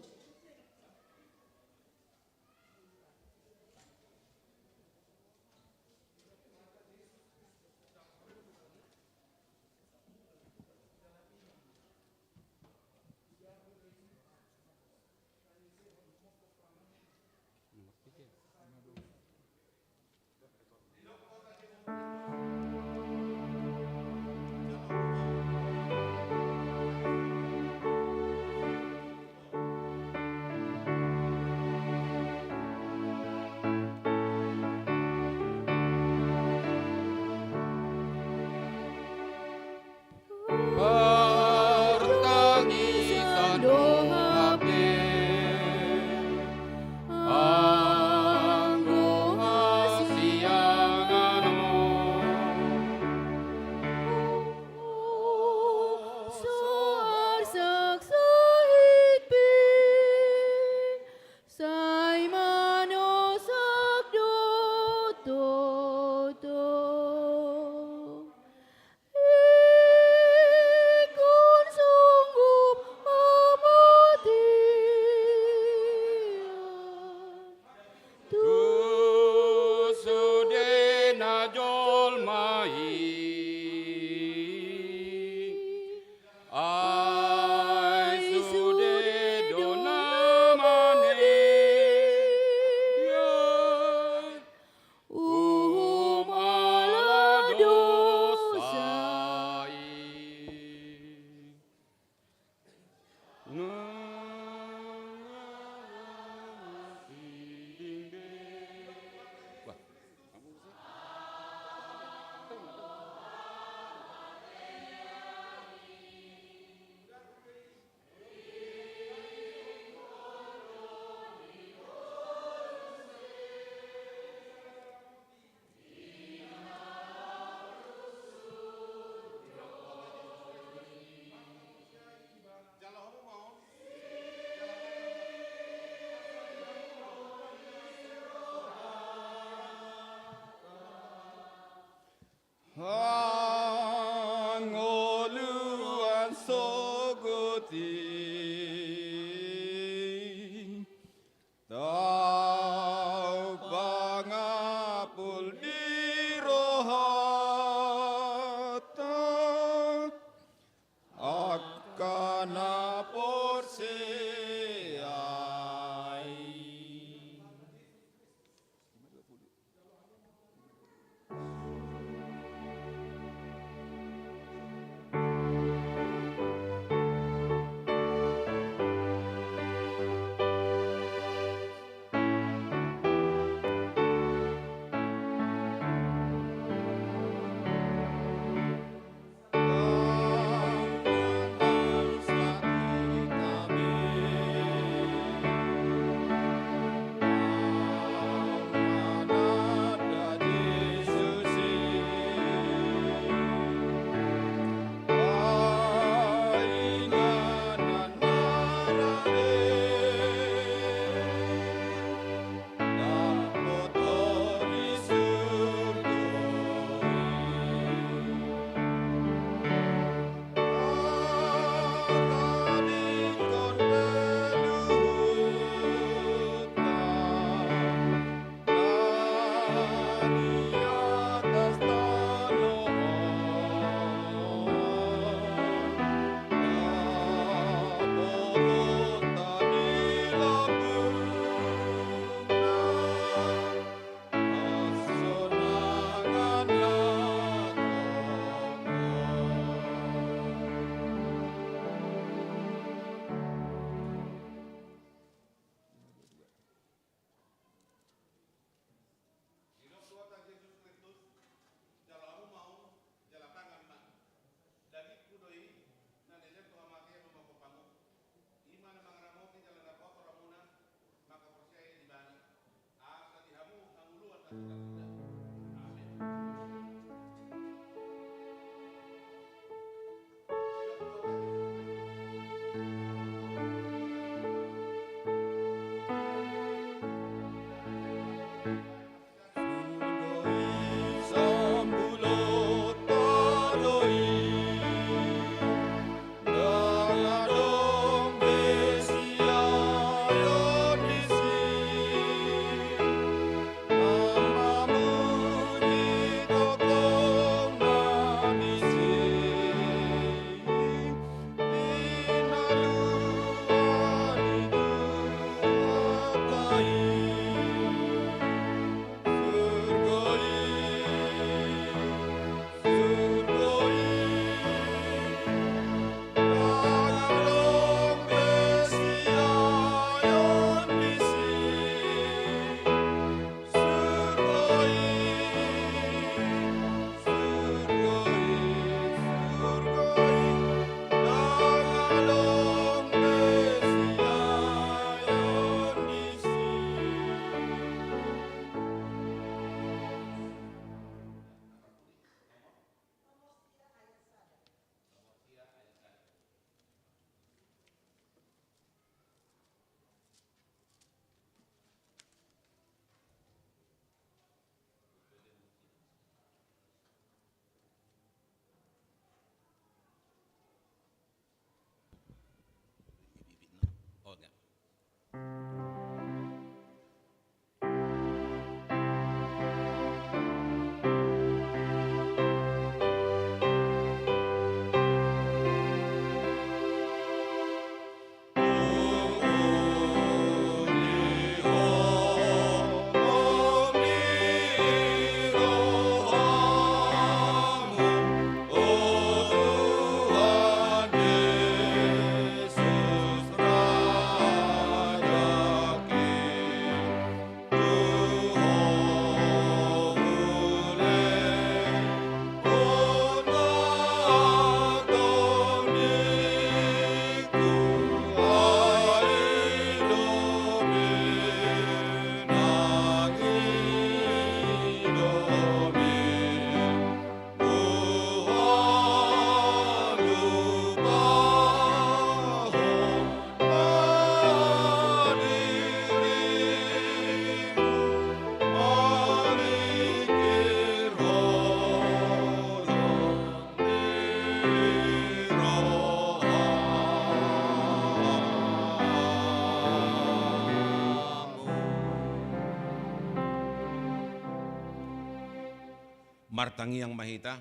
Martangiang ma hita.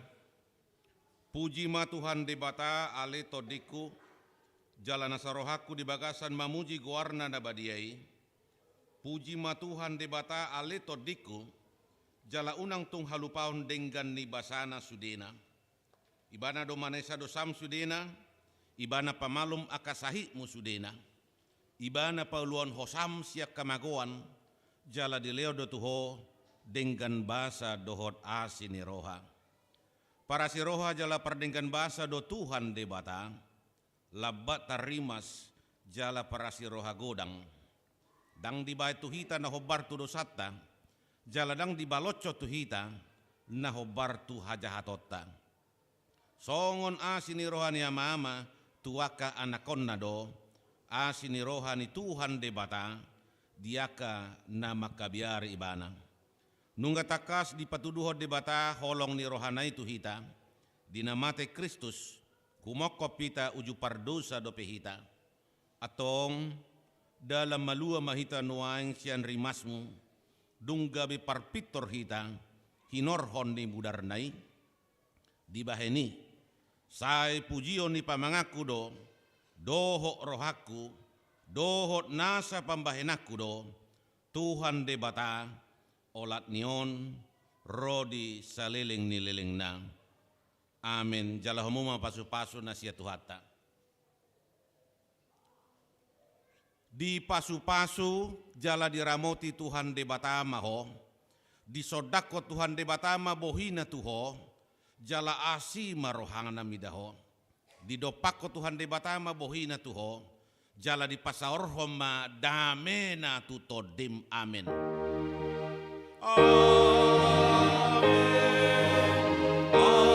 Puji ma Tuhan Debata, ale tondingku, jala nasa rohangku di bagasan mamuji goarna na badia i. Puji ma Tuhan Debata, ale tondingku, jala unang tung halupaon denggan ni basana sudena. Ibana do manesa dosam sudena, ibana pamalum angka sahitmu sudena. Ibana pauluan hosam sian hamagoan, jala dilehon do tu ho denggan basa dohot asi ni roha. Parasi roha jala pardenggan basa do Tuhan Debata, lambat tarrimas jala parasi roha godang. Ndang dibaen tu hita na hombar tu dosanta, jala ndang dibaloshon tu hita na hombar tu hajahatonta. Songon asi ni roha ni ama-ama tu angka anakhonna do asi ni roha ni Tuhan Debata di angka na mangkabiari ibana. Nunga tangkas dipatuduhon Debata holong ni rohana i tu hita, di na mate Kristus, humophop hita uju pardosa dope hita. Antong, dalan malua ma hita nuaeng sian rimasmu, dung gabe parpintor hita, hinorhon ni mudarna i. Dibahen i, sai pujion ni pamanganku do, dohot rohangku, dohot nasa pambahenanku do, Tuhan Debata, olat ni on, ro di saleleng ni lelengna. Amen. Jalo hamu ma pasu-pasu na sian Tuhanta. Dipasupasu jala diramoti Tuhan Debata ma ho, disondangkon Tuhan Debata ma bohina tu ho, jala asi ma rohana mida ho. Didompakkon Tuhan Debata ma bohina tu ho, jala dipasaorhon ma damena tu tondim. Amen. Amen. Amen. Amen.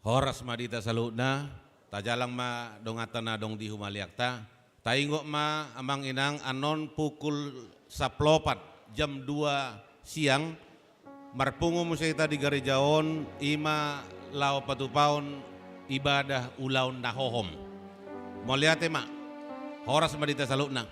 Horas ma di hita saluhutna, tajalang ma donganta na adong di humaliangta. Taingot ma amang inang, annon pukul sampulu opat, jam dua siang, marpungu muse hita di gareja on, i ma laho patupaon ibadah ulaon na hohom. Mauliate ma, horas ma di hita saluhutna.